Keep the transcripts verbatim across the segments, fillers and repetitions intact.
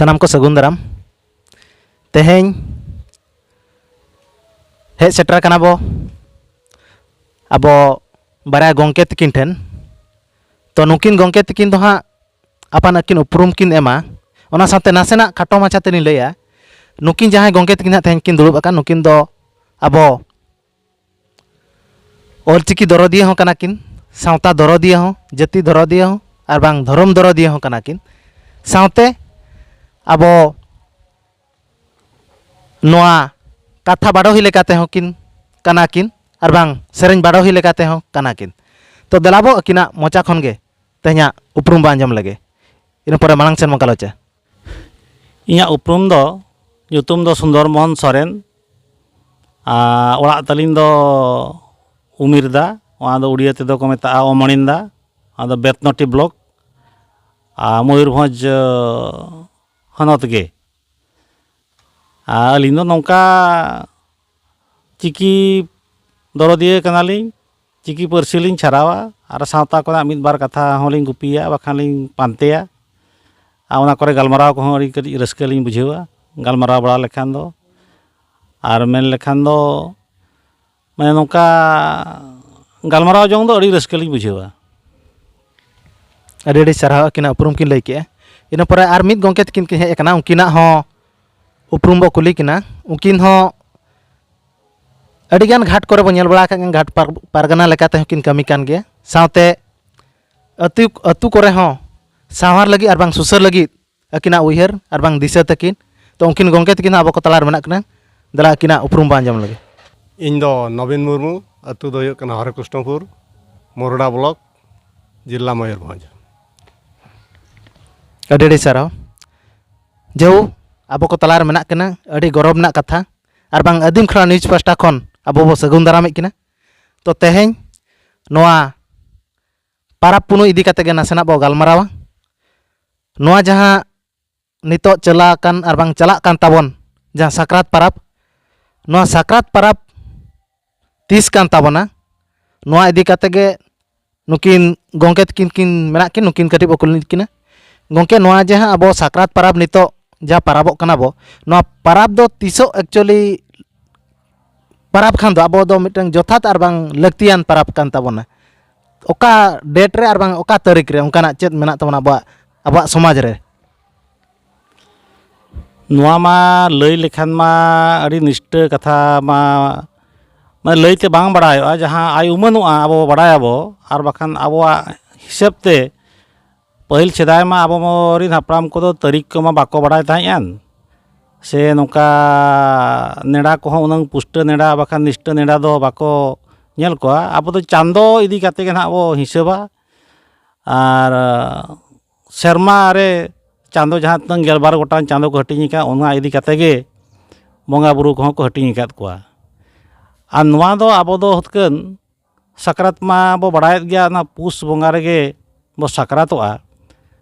ᱥᱟᱱᱟᱢ ᱠᱚ ᱥᱟᱹᱜᱩᱱ ᱫᱟᱨᱟᱢ᱾ ᱛᱮᱦᱮᱧ ᱦᱮᱡ ᱥᱮᱴᱮᱨ ᱟᱠᱟᱱᱟ ᱵᱚ ᱟᱵᱚ ᱵᱟᱨᱭᱟ ᱜᱚᱢᱠᱮ ᱛᱟᱹᱠᱤᱱ ᱴᱷᱮᱱ᱾ ᱛᱚ, ᱱᱩᱠᱤᱱ ᱜᱚᱢᱠᱮ ᱛᱟᱹᱠᱤᱱ ᱫᱚ ᱦᱟᱸᱜ ᱟᱯᱟᱱ ᱟᱹᱠᱤᱱ ᱩᱯᱨᱩᱢ ᱠᱤᱱ ᱮᱢᱟ᱾ ᱚᱱᱟ ᱥᱟᱶᱛᱮ ᱱᱟᱥᱮᱱᱟᱜ ᱠᱷᱟᱴᱚ ᱢᱟᱪᱷᱟ ᱛᱮᱞᱤᱧ ᱞᱟᱹᱭᱟ, ᱱᱩᱠᱤᱱ ᱡᱟᱦᱟᱸᱭ ᱜᱚᱢᱠᱮ ᱛᱟᱹᱠᱤᱱ ᱦᱟᱸᱜ ᱛᱮᱦᱮᱧ ᱠᱤᱱ ᱫᱩᱲᱩᱵ ᱟᱠᱟᱱ, ᱱᱩᱠᱤᱱ ᱫᱚ ᱟᱵᱚ ᱚᱞᱪᱤᱠᱤ ᱫᱚᱨᱚᱫᱤᱭᱟᱹ ᱦᱚᱸ ᱠᱟᱱᱟ ᱠᱤᱱ, ᱥᱟᱶᱛᱟ ᱫᱚᱨᱚᱫᱤᱭᱟᱹ ᱦᱚᱸ, ᱡᱟᱹᱛᱤ ᱫᱚᱨᱚᱫᱤᱭᱟᱹ ᱦᱚᱸ, ᱟᱨ ᱵᱟᱝ ᱫᱷᱚᱨᱚᱢ ᱫᱚᱨᱚᱫᱤᱭᱟᱹ ᱦᱚᱸ ᱠᱟᱱᱟ ᱠᱤᱱ᱾ ᱥᱟᱶᱛᱮ ᱟᱵᱚ ᱱᱚᱣᱟ ᱠᱟᱛᱷᱟ ᱵᱟᱰᱚᱦᱤ ᱞᱮᱠᱟ ᱛᱮᱦᱚᱸ ᱠᱤᱱ ᱠᱟᱱᱟ ᱠᱤᱱ, ᱟᱨ ᱵᱟᱝ ᱥᱮᱨᱮᱧ ᱵᱟᱰᱚᱦᱤ ᱞᱮᱠᱟ ᱛᱮᱦᱚᱸ ᱠᱟᱱᱟ ᱠᱤᱱ᱾ ᱛᱚ, ᱫᱮᱞᱟ ᱵᱚ ᱟᱹᱠᱤᱱᱟᱜ ᱢᱚᱪᱟ ᱠᱷᱚᱱ ᱜᱮ ᱛᱮᱦᱮᱧᱟᱜ ᱩᱯᱨᱩᱢ ᱵᱚ ᱟᱸᱡᱚᱢ ᱞᱮᱜᱮ, ᱤᱱᱟᱹ ᱯᱚᱨᱮ ᱢᱟᱲᱟᱝ ᱥᱮᱱ ᱵᱚᱱ ᱜᱟᱞᱚᱪᱟ᱾ ᱤᱧᱟᱹᱜ ᱩᱯᱨᱩᱢ ᱫᱚ, ᱧᱩᱛᱩᱢ ᱫᱚ ᱥᱩᱱᱫᱚᱨ ᱢᱳᱦᱚᱱ ᱥᱚᱨᱮᱱ, ᱟᱨ ᱚᱲᱟᱜ ᱛᱟᱹᱞᱤᱧ ᱫᱚ ᱩᱢᱤᱨᱫᱟ, ᱚᱱᱟ ᱫᱚ ᱩᱲᱤᱭᱟᱹ ᱛᱮᱫᱚ ᱠᱚ ᱢᱮᱛᱟᱜᱼᱟ ᱚᱢᱚᱱᱤᱱᱫᱟ, ᱚᱱᱟ ᱫᱚ ᱵᱮᱛᱱᱚᱴᱤ ᱵᱞᱚᱠ, ᱟᱨ ᱢᱚᱭᱩᱨᱵᱷᱚᱸᱡᱽ, ᱟᱸ, ᱦᱚᱱᱚᱛ ᱜᱮ᱾ ᱟᱨ ᱟᱹᱞᱤᱧ ᱫᱚ ᱱᱚᱝᱠᱟ ᱪᱤᱠᱤ ᱫᱚᱨᱚᱫᱤᱭᱟᱹ ᱠᱟᱱᱟᱞᱤᱧ, ᱪᱤᱠᱤ ᱯᱟᱹᱨᱥᱤ ᱞᱤᱧ ᱪᱷᱟᱨᱟᱣᱟ ᱟᱨ ᱥᱟᱶᱛᱟ ᱠᱚᱨᱮᱱᱟᱜ ᱢᱤᱫ ᱵᱟᱨ ᱠᱟᱛᱷᱟ ᱦᱚᱸᱞᱤᱧ ᱜᱩᱯᱤᱭᱟ, ᱵᱟᱠᱷᱟᱱ ᱞᱤᱧ ᱯᱟᱱᱛᱮᱭᱟ᱾ ᱟᱨ ᱚᱱᱟ ᱠᱚᱨᱮ ᱜᱟᱞᱢᱟᱨᱟᱣ ᱠᱚᱦᱚᱸ ᱟᱹᱰᱤ ᱠᱟᱹᱴᱤᱡ ᱨᱟᱹᱥᱠᱟᱹ ᱞᱤᱧ ᱵᱩᱡᱷᱟᱹᱣᱟ, ᱜᱟᱞᱢᱟᱨᱟᱣ ᱵᱟᱲᱟ ᱞᱮᱠᱷᱟᱱ ᱫᱚ᱾ ᱟᱨ ᱢᱮᱱ ᱞᱮᱠᱷᱟᱱ ᱫᱚ, ᱢᱟᱱᱮ, ᱱᱚᱝᱠᱟ ᱜᱟᱞᱢᱟᱨᱟᱣ ᱡᱚᱝ ᱫᱚ ᱟᱹᱰᱤ ᱨᱟᱹᱥᱠᱟᱹ ᱞᱤᱧ ᱵᱩᱡᱷᱟᱹᱣᱟ᱾ ᱟᱹᱰᱤ ᱟᱹᱰᱤ ᱥᱟᱨᱦᱟᱣ, ᱟᱹᱠᱤᱱᱟᱜ ᱩᱯᱨᱩᱢ ᱠᱤᱱ ᱞᱟᱹᱭ ᱠᱮᱜᱼᱟ᱾ ᱤᱱᱟᱹ ᱯᱚᱨᱮ ᱟᱨ ᱢᱤᱫ ᱜᱚᱢᱠᱮ ᱛᱟᱹᱠᱤᱱ ᱠᱤᱱ ᱦᱮᱡ ᱟᱠᱟᱱᱟ, ᱩᱱᱠᱤᱱᱟᱜ ᱦᱚᱸ ᱩᱯᱨᱩᱢ ᱵᱚ ᱠᱩᱞᱤ ᱠᱤᱱᱟ᱾ ᱩᱱᱠᱤᱱ ᱦᱚᱸ ᱟᱹᱰᱤᱜᱟᱱ ᱜᱷᱟᱴ ᱠᱚᱨᱮ ᱵᱚ ᱧᱮᱞ ᱵᱟᱲᱟ ᱟᱠᱟᱫ ᱜᱮᱭᱟ, ᱜᱷᱟᱴ ᱯᱟᱨ-, ᱯᱟᱨᱜᱟᱱᱟ ᱞᱮᱠᱟ ᱛᱮᱦᱚᱸ ᱠᱤᱱ ᱠᱟᱹᱢᱤ ᱠᱟᱱ ᱜᱮᱭᱟ᱾ ᱥᱟᱶᱛᱮ ᱟᱹᱛᱩ, ᱟᱹᱛᱩ ᱠᱚᱨᱮ ᱦᱚᱸ ᱥᱟᱶᱟᱨ ᱞᱟᱹᱜᱤᱫ ᱟᱨ ᱵᱟᱝ ᱥᱩᱥᱟᱹᱨ ᱞᱟᱹᱜᱤᱫ ᱟᱹᱠᱤᱱᱟᱜ ᱩᱭᱦᱟᱹᱨ ᱟᱨ ᱵᱟᱝ ᱫᱤᱥᱟᱹ ᱛᱟᱹᱠᱤᱱ᱾ ᱛᱚ, ᱩᱱᱠᱤᱱ ᱜᱚᱢᱠᱮ ᱛᱟᱹᱠᱤᱱ ᱦᱚᱸ ᱟᱵᱚ ᱠᱚ ᱛᱟᱞᱟᱨᱮ ᱢᱮᱱᱟᱜ ᱠᱤᱱᱟ᱾ ᱫᱮᱞᱟ ᱟᱹᱠᱤᱱᱟᱜ ᱩᱯᱨᱩᱢ ᱵᱚ ᱟᱸᱡᱚᱢ ᱞᱮᱜᱮ᱾ ᱤᱧ ᱫᱚ ᱱᱚᱵᱤᱱ ᱢᱩᱨᱢᱩ, ᱟᱹᱛᱩ ᱫᱚ ᱦᱩᱭᱩᱜ ᱠᱟᱱᱟ ᱦᱚᱨᱮ ᱠᱨᱤᱥᱱᱚᱯᱩᱨ, ᱢᱳᱨᱰᱟ ᱵᱞᱚᱠ, ᱡᱮᱞᱟ ᱢᱚᱭᱩᱨᱵᱷᱚᱸᱡᱽ᱾ ᱟᱹᱰᱤ ᱟᱹᱰᱤ ᱥᱟᱨᱦᱟᱣ᱾ ᱡᱮᱦᱳ, ᱟᱵᱚ ᱠᱚ ᱛᱟᱞᱟᱨᱮ ᱢᱮᱱᱟᱜ ᱠᱤᱱᱟ, ᱟᱹᱰᱤ ᱜᱚᱨᱚᱵᱽ ᱨᱮᱱᱟᱜ ᱠᱟᱛᱷᱟ᱾ ᱟᱨ ᱵᱟᱝ ᱟᱹᱫᱤᱢ ᱠᱷᱮᱲᱟ ᱱᱤᱭᱩᱡᱽ ᱯᱟᱥᱴᱟ ᱠᱷᱚᱱ ᱟᱵᱚ ᱵᱚ ᱥᱟᱹᱜᱩᱱ ᱫᱟᱨᱟᱢᱮᱫ ᱠᱤᱱᱟ᱾ ᱛᱚ, ᱛᱮᱦᱮᱧ ᱱᱚᱣᱟ ᱯᱟᱨᱟᱵᱽ ᱯᱩᱱᱟᱹᱭ ᱤᱫᱤ ᱠᱟᱛᱮ ᱜᱮ ᱱᱟᱥᱮᱱᱟᱜ ᱵᱚ ᱜᱟᱞᱢᱟᱨᱟᱣᱟ᱾ ᱱᱚᱣᱟ ᱡᱟᱦᱟᱸ ᱱᱤᱛᱚᱜ ᱪᱟᱞᱟᱣ ᱟᱠᱟᱱ ᱟᱨ ᱵᱟᱝ ᱪᱟᱞᱟᱜ ᱠᱟᱱ ᱛᱟᱵᱚᱱ ᱡᱟᱦᱟᱸ ᱥᱟᱠᱨᱟᱛ ᱯᱟᱨᱟᱵᱽ, ᱱᱚᱣᱟ ᱥᱟᱠᱨᱟᱛ ᱯᱟᱨᱟᱵᱽ ᱛᱤᱥ ᱠᱟᱱ ᱛᱟᱵᱚᱱᱟ, ᱱᱚᱣᱟ ᱤᱫᱤ ᱠᱟᱛᱮ ᱜᱮ ᱱᱩᱠᱤᱱ ᱜᱚᱢᱠᱮ ᱛᱟᱹᱠᱤᱱ ᱠᱤᱱ ᱢᱮᱱᱟᱜ ᱠᱤᱱ, ᱱᱩᱠᱤᱱ ᱠᱟᱹᱴᱤᱡ ᱵᱚ ᱠᱩᱞᱤ ᱠᱤᱱᱟ᱾ ᱜᱚᱢᱠᱮ, ᱱᱚᱣᱟ ᱡᱟᱦᱟᱸ ᱟᱵᱚ ᱥᱟᱠᱨᱟᱛ ᱯᱟᱨᱟᱵᱽ ᱱᱤᱛᱚᱜ ᱡᱟᱦᱟᱸ ᱯᱟᱨᱟᱵᱚᱜ ᱠᱟᱱᱟ ᱵᱚ, ᱱᱚᱣᱟ ᱯᱟᱨᱟᱵᱽ ᱫᱚ ᱛᱤᱥᱚᱜ actually ᱯᱟᱨᱟᱵᱽ ᱠᱷᱟᱱ ᱫᱚ ᱟᱵᱚ ᱫᱚ ᱢᱤᱫᱴᱟᱝ ᱡᱚᱛᱷᱟᱛ ᱟᱨ ᱵᱟᱝ ᱞᱟᱹᱠᱛᱤᱭᱟᱱ ᱯᱟᱨᱟᱵᱽ ᱠᱟᱱ ᱛᱟᱵᱚᱱᱟ? ᱚᱠᱟ date ᱨᱮ ᱟᱨ ᱵᱟᱝ ᱚᱠᱟ ᱛᱟᱹᱨᱤᱠᱷ ᱨᱮ ᱚᱱᱠᱟᱱᱟᱜ ᱪᱮᱫ ᱢᱮᱱᱟᱜ ᱛᱟᱵᱚᱱᱟ ᱟᱵᱚᱣᱟᱜ, ᱟᱵᱚᱣᱟᱜ ᱥᱚᱢᱟᱡᱽ ᱨᱮ? ᱱᱚᱣᱟ ᱢᱟ ᱞᱟᱹᱭ ᱞᱮᱠᱷᱟᱱ ᱢᱟ ᱟᱹᱰᱤ ᱱᱤᱥᱴᱟᱹ ᱠᱟᱛᱷᱟ ᱢᱟ, ᱢᱟᱱᱮ ᱞᱟᱹᱭᱛᱮ ᱵᱟᱝ ᱵᱟᱲᱟᱭᱚᱜᱼᱟ᱾ ᱡᱟᱦᱟᱸ ᱟᱭ ᱩᱢᱟᱹᱱᱚᱜᱼᱟ ᱟᱵᱚ ᱵᱟᱲᱟᱭᱟᱵᱚ, ᱟᱨ ᱵᱟᱠᱷᱟᱱ ᱟᱵᱚᱣᱟᱜ ᱦᱤᱥᱟᱹᱵ ᱛᱮ ᱯᱟᱹᱦᱤᱞ ᱥᱮᱫᱟᱭ ᱢᱟ ᱟᱵᱚ ᱨᱮᱱ ᱦᱟᱯᱲᱟᱢ ᱠᱚᱫᱚ ᱛᱟᱹᱨᱤᱠᱷ ᱠᱚᱢᱟ ᱵᱟᱠᱚ ᱵᱟᱲᱟᱭ ᱛᱟᱦᱮᱸᱫ ᱟᱱ, ᱥᱮ ᱱᱚᱝᱠᱟ ᱱᱮᱰᱟ ᱠᱚᱦᱚᱸ ᱩᱱᱟᱹᱝ ᱯᱩᱥᱴᱟᱹ ᱱᱮᱰᱟ ᱵᱟᱠᱷᱟᱱ ᱱᱤᱥᱴᱟᱹ ᱱᱮᱰᱟ ᱫᱚ ᱵᱟᱠᱚ ᱧᱮᱞ ᱠᱚᱣᱟ᱾ ᱟᱵᱚ ᱫᱚ ᱪᱟᱸᱫᱚ ᱤᱫᱤ ᱠᱟᱛᱮ ᱜᱮ ᱱᱟᱦᱟᱜ ᱵᱚ ᱦᱤᱥᱟᱹᱵᱟ᱾ ᱟᱨ ᱥᱮᱨᱢᱟ ᱨᱮ ᱪᱟᱸᱫᱚ ᱡᱟᱦᱟᱸ ᱛᱤᱱᱟᱹᱝ ᱜᱮᱞᱵᱟᱨ ᱜᱚᱴᱟᱝ ᱪᱟᱸᱫᱚ ᱠᱚ ᱦᱟᱹᱴᱤᱧ ᱟᱠᱟᱫ, ᱚᱱᱟ ᱤᱫᱤ ᱠᱟᱛᱮ ᱜᱮ ᱵᱚᱸᱜᱟ ᱵᱩᱨᱩ ᱠᱚᱦᱚᱸ ᱠᱚ ᱦᱟᱹᱴᱤᱧ ᱟᱠᱟᱫ ᱠᱚᱣᱟ᱾ ᱟᱨ ᱱᱚᱣᱟ ᱫᱚ ᱟᱵᱚ ᱫᱚ ᱦᱩᱛᱠᱟᱹᱱ ᱥᱟᱠᱨᱟᱛ ᱢᱟ ᱵᱚ ᱵᱟᱲᱟᱭᱮᱫ ᱜᱮᱭᱟ, ᱚᱱᱟ ᱯᱩᱥ ᱵᱚᱸᱜᱟ ᱨᱮᱜᱮ ᱵᱚ ᱥᱟᱠᱨᱟᱛᱚᱜᱼᱟ᱾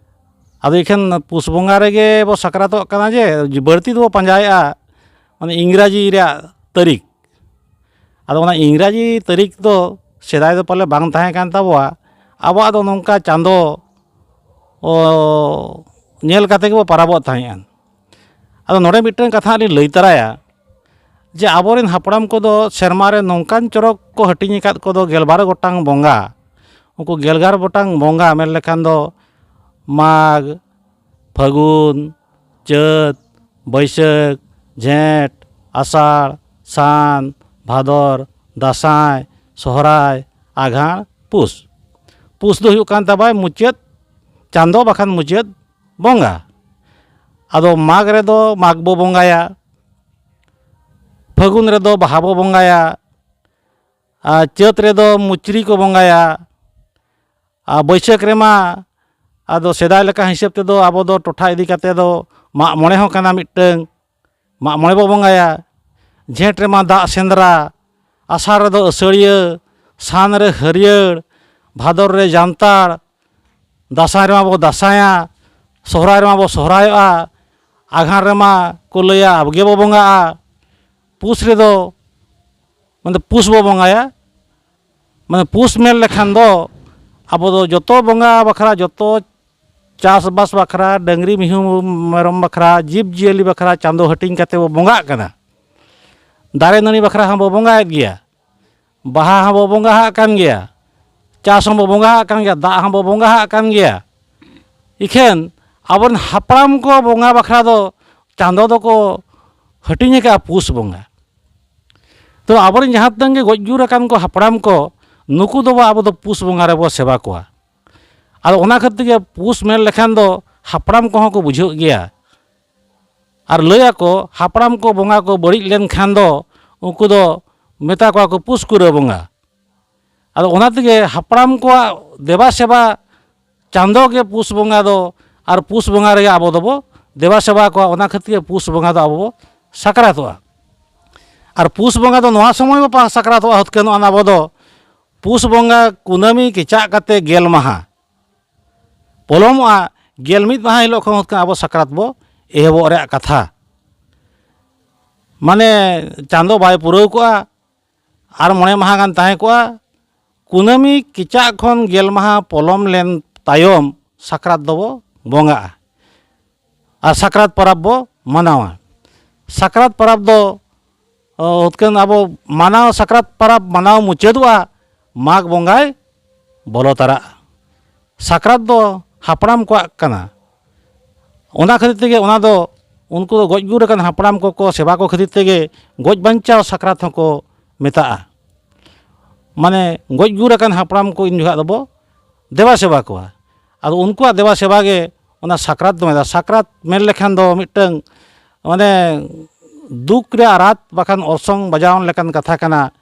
ᱟᱫᱚ ᱮᱠᱷᱟᱱ ᱯᱩᱥ ᱵᱚᱸᱜᱟ ᱨᱮᱜᱮ ᱵᱚ ᱥᱟᱠᱨᱟᱛᱚᱜ ᱠᱟᱱᱟ, ᱡᱮ ᱵᱟᱹᱲᱛᱤ ᱫᱚᱵᱚ ᱯᱟᱸᱡᱟᱭᱮᱫᱼᱟ ᱢᱟᱱᱮ ᱤᱝᱨᱟᱡᱤ ᱨᱮᱭᱟᱜ ᱛᱟᱹᱨᱤᱠᱷ᱾ ᱟᱫᱚ ᱚᱱᱟ ᱤᱝᱨᱟᱡᱤ ᱛᱟᱹᱨᱤᱠᱷ ᱫᱚ ᱥᱮᱫᱟᱭ ᱫᱚ ᱯᱟᱞᱮ ᱵᱟᱝ ᱛᱟᱦᱮᱸ ᱠᱟᱱ ᱛᱟᱵᱚᱣᱟ᱾ ᱟᱵᱚᱣᱟᱜ ᱫᱚ ᱱᱚᱝᱠᱟ ᱪᱟᱸᱫᱚ ᱚ, ᱧᱮᱞ ᱠᱟᱛᱮ ᱜᱮᱵᱚ ᱯᱟᱨᱟᱵᱚᱜ ᱛᱟᱦᱮᱸᱫᱼᱟ᱾ ᱟᱫᱚ ᱱᱚᱰᱮ ᱢᱤᱫᱴᱟᱝ ᱠᱟᱛᱷᱟ ᱞᱤᱧ ᱞᱟᱹᱭ ᱛᱟᱨᱟᱭᱟ, ᱡᱮ ᱟᱵᱚᱨᱮᱱ ᱦᱟᱯᱲᱟᱢ ᱠᱚᱫᱚ ᱥᱮᱨᱢᱟ ᱨᱮ ᱱᱚᱝᱠᱟᱱ ᱪᱚᱨᱚᱠ ᱠᱚ ᱦᱟᱹᱴᱤᱧ ᱟᱠᱟᱫ ᱠᱚᱫᱚ ᱜᱮᱞᱵᱟᱨ ᱜᱚᱴᱟᱝ ᱵᱚᱸᱜᱟ᱾ ᱩᱱᱠᱩ ᱜᱮᱞᱵᱟᱨ ᱜᱚᱴᱟᱝ ᱵᱚᱸᱜᱟ ᱢᱮᱱ ᱞᱮᱠᱷᱟᱱ ᱫᱚ ᱢᱟᱜᱽ, ᱯᱷᱟᱹᱜᱩᱱ, ᱪᱟᱹᱛ, ᱵᱟᱹᱭᱥᱟᱹᱠᱷ, ᱡᱷᱮᱸᱴ, ᱟᱥᱟᱲ, ᱥᱟᱱ, ᱵᱷᱟᱫᱚᱨ, ᱫᱟᱸᱥᱟᱭ, ᱥᱚᱦᱨᱟᱭ, ᱟᱸᱜᱷᱟᱲ, ᱯᱩᱥ᱾ ᱯᱩᱥ ᱫᱚ ᱦᱩᱭᱩᱜ ᱠᱟᱱ ᱛᱟᱵᱚᱱᱟ ᱢᱩᱪᱟᱹᱫ ᱪᱟᱸᱫᱚ ᱵᱟᱠᱷᱟᱱ ᱢᱩᱪᱟᱹᱫ ᱵᱚᱸᱜᱟ᱾ ᱟᱫᱚ ᱢᱟᱜᱽ ᱨᱮᱫᱚ ᱢᱟᱜᱽ ᱵᱚ ᱵᱚᱸᱜᱟᱭᱟ, ᱯᱷᱟᱹᱜᱩᱱ ᱨᱮᱫᱚ ᱵᱟᱦᱟ ᱵᱚ ᱵᱚᱸᱜᱟᱭᱟ, ᱟᱨ ᱪᱟᱹᱛ ᱨᱮᱫᱚ ᱢᱩᱪᱨᱤ ᱠᱚ ᱵᱚᱸᱜᱟᱭᱟ, ᱟᱨ ᱵᱟᱹᱭᱥᱟᱹᱠᱷ ᱨᱮᱢᱟ ᱟᱫᱚ ᱥᱮᱫᱟᱭ ᱞᱮᱠᱟ ᱦᱤᱥᱟᱹᱵ ᱛᱮᱫᱚ ᱟᱵᱚ ᱫᱚ ᱴᱚᱴᱷᱟ ᱤᱫᱤ ᱠᱟᱛᱮ ᱫᱚ ᱢᱟᱜ ᱢᱚᱬᱮ ᱦᱚᱸ ᱠᱟᱱᱟ ᱢᱤᱫᱴᱟᱹᱝ, ᱢᱟᱜ ᱢᱚᱬᱮ ᱵᱚ ᱵᱚᱸᱜᱟᱭᱟ᱾ ᱡᱷᱮᱸᱴ ᱨᱮᱢᱟ ᱫᱟᱜ ᱥᱮᱸᱫᱽᱨᱟ, ᱟᱥᱟᱲ ᱨᱮᱫᱚ ᱟᱹᱥᱟᱹᱲᱤᱭᱟᱹ, ᱥᱟᱱ ᱨᱮ ᱦᱟᱹᱨᱭᱟᱹᱲ, ᱵᱷᱟᱫᱚᱨ ᱨᱮ ᱡᱟᱱᱛᱟᱲ, ᱫᱟᱸᱥᱟᱭ ᱨᱮᱢᱟ ᱵᱚ ᱫᱟᱸᱥᱟᱭᱟ, ᱥᱚᱦᱨᱟᱭ ᱨᱮᱢᱟ ᱵᱚ ᱥᱚᱦᱨᱟᱭᱚᱜᱼᱟ, ᱟᱸᱜᱷᱟᱲ ᱨᱮᱢᱟ ᱠᱚ ᱞᱟᱹᱭᱟ ᱟᱵᱚ ᱜᱮᱵᱚ ᱵᱚᱸᱜᱟᱜᱼᱟ᱾ ᱯᱩᱥ ᱨᱮᱫᱚ ᱢᱟᱱᱮ ᱯᱩᱥ ᱵᱚ ᱵᱚᱸᱜᱟᱭᱟ᱾ ᱢᱟᱱᱮ ᱯᱩᱥ ᱢᱮᱱ ᱞᱮᱠᱷᱟᱱ ᱫᱚ ᱟᱵᱚ ᱫᱚ ᱡᱚᱛᱚ ᱵᱚᱸᱜᱟ ᱵᱟᱠᱷᱨᱟ, ᱡᱚᱛᱚ ᱪᱟᱥᱵᱟᱥ ᱵᱟᱠᱷᱨᱟ, ᱰᱟᱹᱝᱨᱤ ᱢᱤᱦᱩ ᱢᱮᱨᱚᱢ ᱵᱟᱠᱷᱨᱟ, ᱡᱤᱵᱽ ᱡᱤᱭᱟᱹᱞᱤ ᱵᱟᱠᱷᱨᱟ ᱪᱟᱸᱫᱚ ᱦᱟᱹᱴᱤᱧ ᱠᱟᱛᱮ ᱵᱚ ᱵᱚᱸᱜᱟᱜ ᱠᱟᱱᱟ᱾ ᱫᱟᱨᱮ ᱱᱟᱹᱲᱤ ᱵᱟᱠᱷᱨᱟ ᱦᱚᱸᱵᱚ ᱵᱚᱸᱜᱟᱭᱮᱫ ᱜᱮᱭᱟ, ᱵᱟᱦᱟ ᱦᱚᱸᱵᱚ ᱵᱚᱸᱜᱟᱣᱟᱜ ᱠᱟᱱ ᱜᱮᱭᱟ, ᱪᱟᱥ ᱦᱚᱸᱵᱚ ᱵᱚᱸᱜᱟᱣᱟᱜ ᱠᱟᱱ ᱜᱮᱭᱟ, ᱫᱟᱜ ᱦᱚᱸᱵᱚ ᱵᱚᱸᱜᱟᱣᱟᱜ ᱠᱟᱱ ᱜᱮᱭᱟ᱾ ᱤᱠᱷᱟᱹᱱ ᱟᱵᱚᱨᱮᱱ ᱦᱟᱯᱲᱟᱢ ᱠᱚ ᱵᱚᱸᱜᱟ ᱵᱟᱠᱷᱨᱟ ᱫᱚ ᱪᱟᱸᱫᱚ ᱫᱚᱠᱚ ᱦᱟᱹᱴᱤᱧ ᱟᱠᱟᱫᱼᱟ ᱯᱩᱥ ᱵᱚᱸᱜᱟ᱾ ᱛᱚ ᱟᱵᱚᱨᱮᱱ ᱡᱟᱦᱟᱸ ᱛᱤᱱᱟᱹᱜ ᱜᱮ ᱜᱚᱡ ᱜᱩᱨ ᱟᱠᱟᱱ ᱠᱚ ᱦᱟᱯᱲᱟᱢ ᱠᱚ, ᱱᱩᱠᱩ ᱫᱚᱵᱚ ᱟᱵᱚ ᱫᱚ ᱯᱩᱥ ᱵᱚᱸᱜᱟ ᱨᱮᱵᱚ ᱥᱮᱵᱟ ᱠᱚᱣᱟ᱾ ᱟᱫᱚ ᱚᱱᱟ ᱠᱷᱟᱹᱛᱤᱨ ᱜᱮ ᱯᱩᱥ ᱢᱮᱱ ᱞᱮᱠᱷᱟᱱ ᱫᱚ ᱦᱟᱯᱲᱟᱢ ᱠᱚᱦᱚᱸ ᱠᱚ ᱵᱩᱡᱷᱟᱹᱣ ᱜᱮᱭᱟ᱾ ᱟᱨ ᱞᱟᱹᱭ ᱟᱠᱚ, ᱦᱟᱯᱲᱟᱢ ᱠᱚ ᱵᱚᱸᱜᱟ ᱠᱚ ᱵᱟᱹᱲᱤᱡ ᱞᱮᱱᱠᱷᱟᱱ ᱫᱚ ᱩᱱᱠᱩ ᱫᱚ ᱢᱮᱛᱟ ᱠᱚᱣᱟ ᱠᱚ ᱯᱩᱥ ᱠᱩᱨᱟᱹ ᱵᱚᱸᱜᱟ᱾ ᱟᱫᱚ ᱚᱱᱟ ᱛᱮᱜᱮ ᱦᱟᱯᱲᱟᱢ ᱠᱚᱣᱟᱜ ᱫᱮᱵᱟ ᱥᱮᱵᱟ ᱪᱟᱸᱫᱚ ᱜᱮ ᱯᱩᱥ ᱵᱚᱸᱜᱟ ᱫᱚ, ᱟᱨ ᱯᱩᱥ ᱵᱚᱸᱜᱟ ᱨᱮᱜᱮ ᱟᱵᱚ ᱫᱚᱵᱚ ᱫᱮᱵᱟ ᱥᱮᱵᱟ ᱠᱚᱣᱟ᱾ ᱚᱱᱟ ᱠᱷᱟᱹᱛᱤᱨ ᱜᱮ ᱯᱩᱥ ᱵᱚᱸᱜᱟ ᱫᱚ ᱟᱵᱚ ᱵᱚ ᱥᱟᱠᱨᱟᱛᱚᱜᱼᱟ᱾ ᱟᱨ ᱯᱩᱥ ᱵᱚᱸᱜᱟ ᱫᱚ ᱱᱚᱣᱟ ᱥᱚᱢᱚᱭ ᱵᱚ ᱯᱟ-, ᱥᱟᱠᱨᱟᱛᱚᱜᱼᱟ ᱦᱩᱛᱠᱟᱹᱱᱚᱜᱼᱟ ᱟᱵᱚ ᱫᱚ, ᱯᱩᱥ ᱵᱚᱸᱜᱟ ᱠᱩᱱᱟᱹᱢᱤ ᱠᱮᱪᱟᱜ ᱠᱟᱛᱮ ᱜᱮᱞ ᱢᱟᱦᱟ ᱯᱚᱞᱚᱢᱚᱜᱼᱟ, ᱜᱮᱞ ᱢᱤᱫ ᱢᱟᱦᱟ ᱦᱤᱞᱳᱜ ᱠᱷᱚᱱ ᱦᱩᱛᱠᱟᱹᱱ ᱟᱵᱚ ᱥᱟᱠᱨᱟᱛ ᱵᱚ ᱮᱦᱚᱵᱚᱜ ᱨᱮᱭᱟᱜ ᱠᱟᱛᱷᱟ᱾ ᱢᱟᱱᱮ ᱪᱟᱸᱫᱚ ᱵᱟᱭ ᱯᱩᱨᱟᱹᱣ ᱠᱚᱜᱼᱟ, ᱟᱨ ᱢᱚᱬᱮ ᱢᱟᱦᱟ ᱜᱟᱱ ᱛᱟᱦᱮᱸ ᱠᱚᱜᱼᱟ᱾ ᱠᱩᱱᱟᱹᱢᱤ ᱠᱮᱪᱟᱜ ᱠᱷᱚᱱ ᱜᱮᱞ ᱢᱟᱦᱟ ᱯᱚᱞᱚᱢ ᱞᱮᱱ ᱛᱟᱭᱚᱢ ᱥᱟᱠᱨᱟᱛ ᱫᱚᱵᱚ ᱵᱚᱸᱜᱟᱜᱼᱟ ᱟᱨ ᱥᱟᱠᱨᱟᱛ ᱯᱚᱨᱚᱵᱽ ᱵᱚ ᱢᱟᱱᱟᱣᱟ᱾ ᱥᱟᱠᱨᱟᱛ ᱯᱚᱨᱚᱵᱽ ᱫᱚ, ᱚ, ᱦᱩᱛᱠᱟᱹᱱ ᱟᱵᱚ ᱢᱟᱱᱟᱣ, ᱥᱟᱠᱨᱟᱛ ᱯᱚᱨᱚᱵᱽ ᱢᱟᱱᱟᱣ ᱢᱩᱪᱟᱹᱫᱚᱜᱼᱟ ᱢᱟᱜᱽ ᱵᱚᱸᱜᱟᱭ ᱵᱚᱞᱚ ᱛᱟᱨᱟᱜᱼᱟ᱾ ᱥᱟᱠᱨᱟᱛ ᱫᱚ ᱦᱟᱯᱲᱟᱢ ᱠᱚᱣᱟᱜ ᱠᱟᱱᱟ᱾ ᱚᱱᱟ ᱠᱷᱟᱹᱛᱤᱨ ᱛᱮᱜᱮ ᱚᱱᱟ ᱫᱚ ᱩᱱᱠᱩ ᱫᱚ ᱜᱚᱡ ᱜᱩᱨ ᱟᱠᱟᱱ ᱦᱟᱯᱲᱟᱢ ᱠᱚᱠᱚ ᱥᱮᱵᱟ ᱠᱚ ᱠᱷᱟᱹᱛᱤᱨ ᱛᱮᱜᱮ ᱜᱚᱡ ᱵᱟᱧᱪᱟᱣ ᱥᱟᱠᱨᱟᱛ ᱦᱚᱸᱠᱚ ᱢᱮᱛᱟᱜᱼᱟ᱾ ᱢᱟᱱᱮ ᱜᱚᱡ ᱜᱩᱨ ᱟᱠᱟᱱ ᱦᱟᱯᱲᱟᱢ ᱠᱚ ᱤᱱ ᱡᱚᱠᱷᱟᱜ ᱫᱚᱵᱚ ᱫᱮᱵᱟ ᱥᱮᱵᱟ ᱠᱚᱣᱟ᱾ ᱟᱫᱚ ᱩᱱᱠᱩᱣᱟᱜ ᱫᱮᱵᱟ ᱥᱮᱵᱟ ᱜᱮ ᱚᱱᱟ ᱥᱟᱠᱨᱟᱛ ᱫᱚ ᱢᱮᱱᱟ᱾ ᱥᱟᱠᱨᱟᱛ ᱢᱮᱱ ᱞᱮᱠᱷᱟᱱ ᱫᱚ ᱢᱤᱫᱴᱟᱝ ᱢᱟᱱᱮ ᱫᱩᱠ ᱨᱮᱭᱟᱜ ᱨᱟᱛ ᱵᱟᱠᱷᱟᱱ ᱚᱨᱥᱚᱝ ᱵᱟᱡᱟᱣ ᱞᱮᱠᱟᱱ ᱠᱟᱛᱷᱟ ᱠᱟᱱᱟ᱾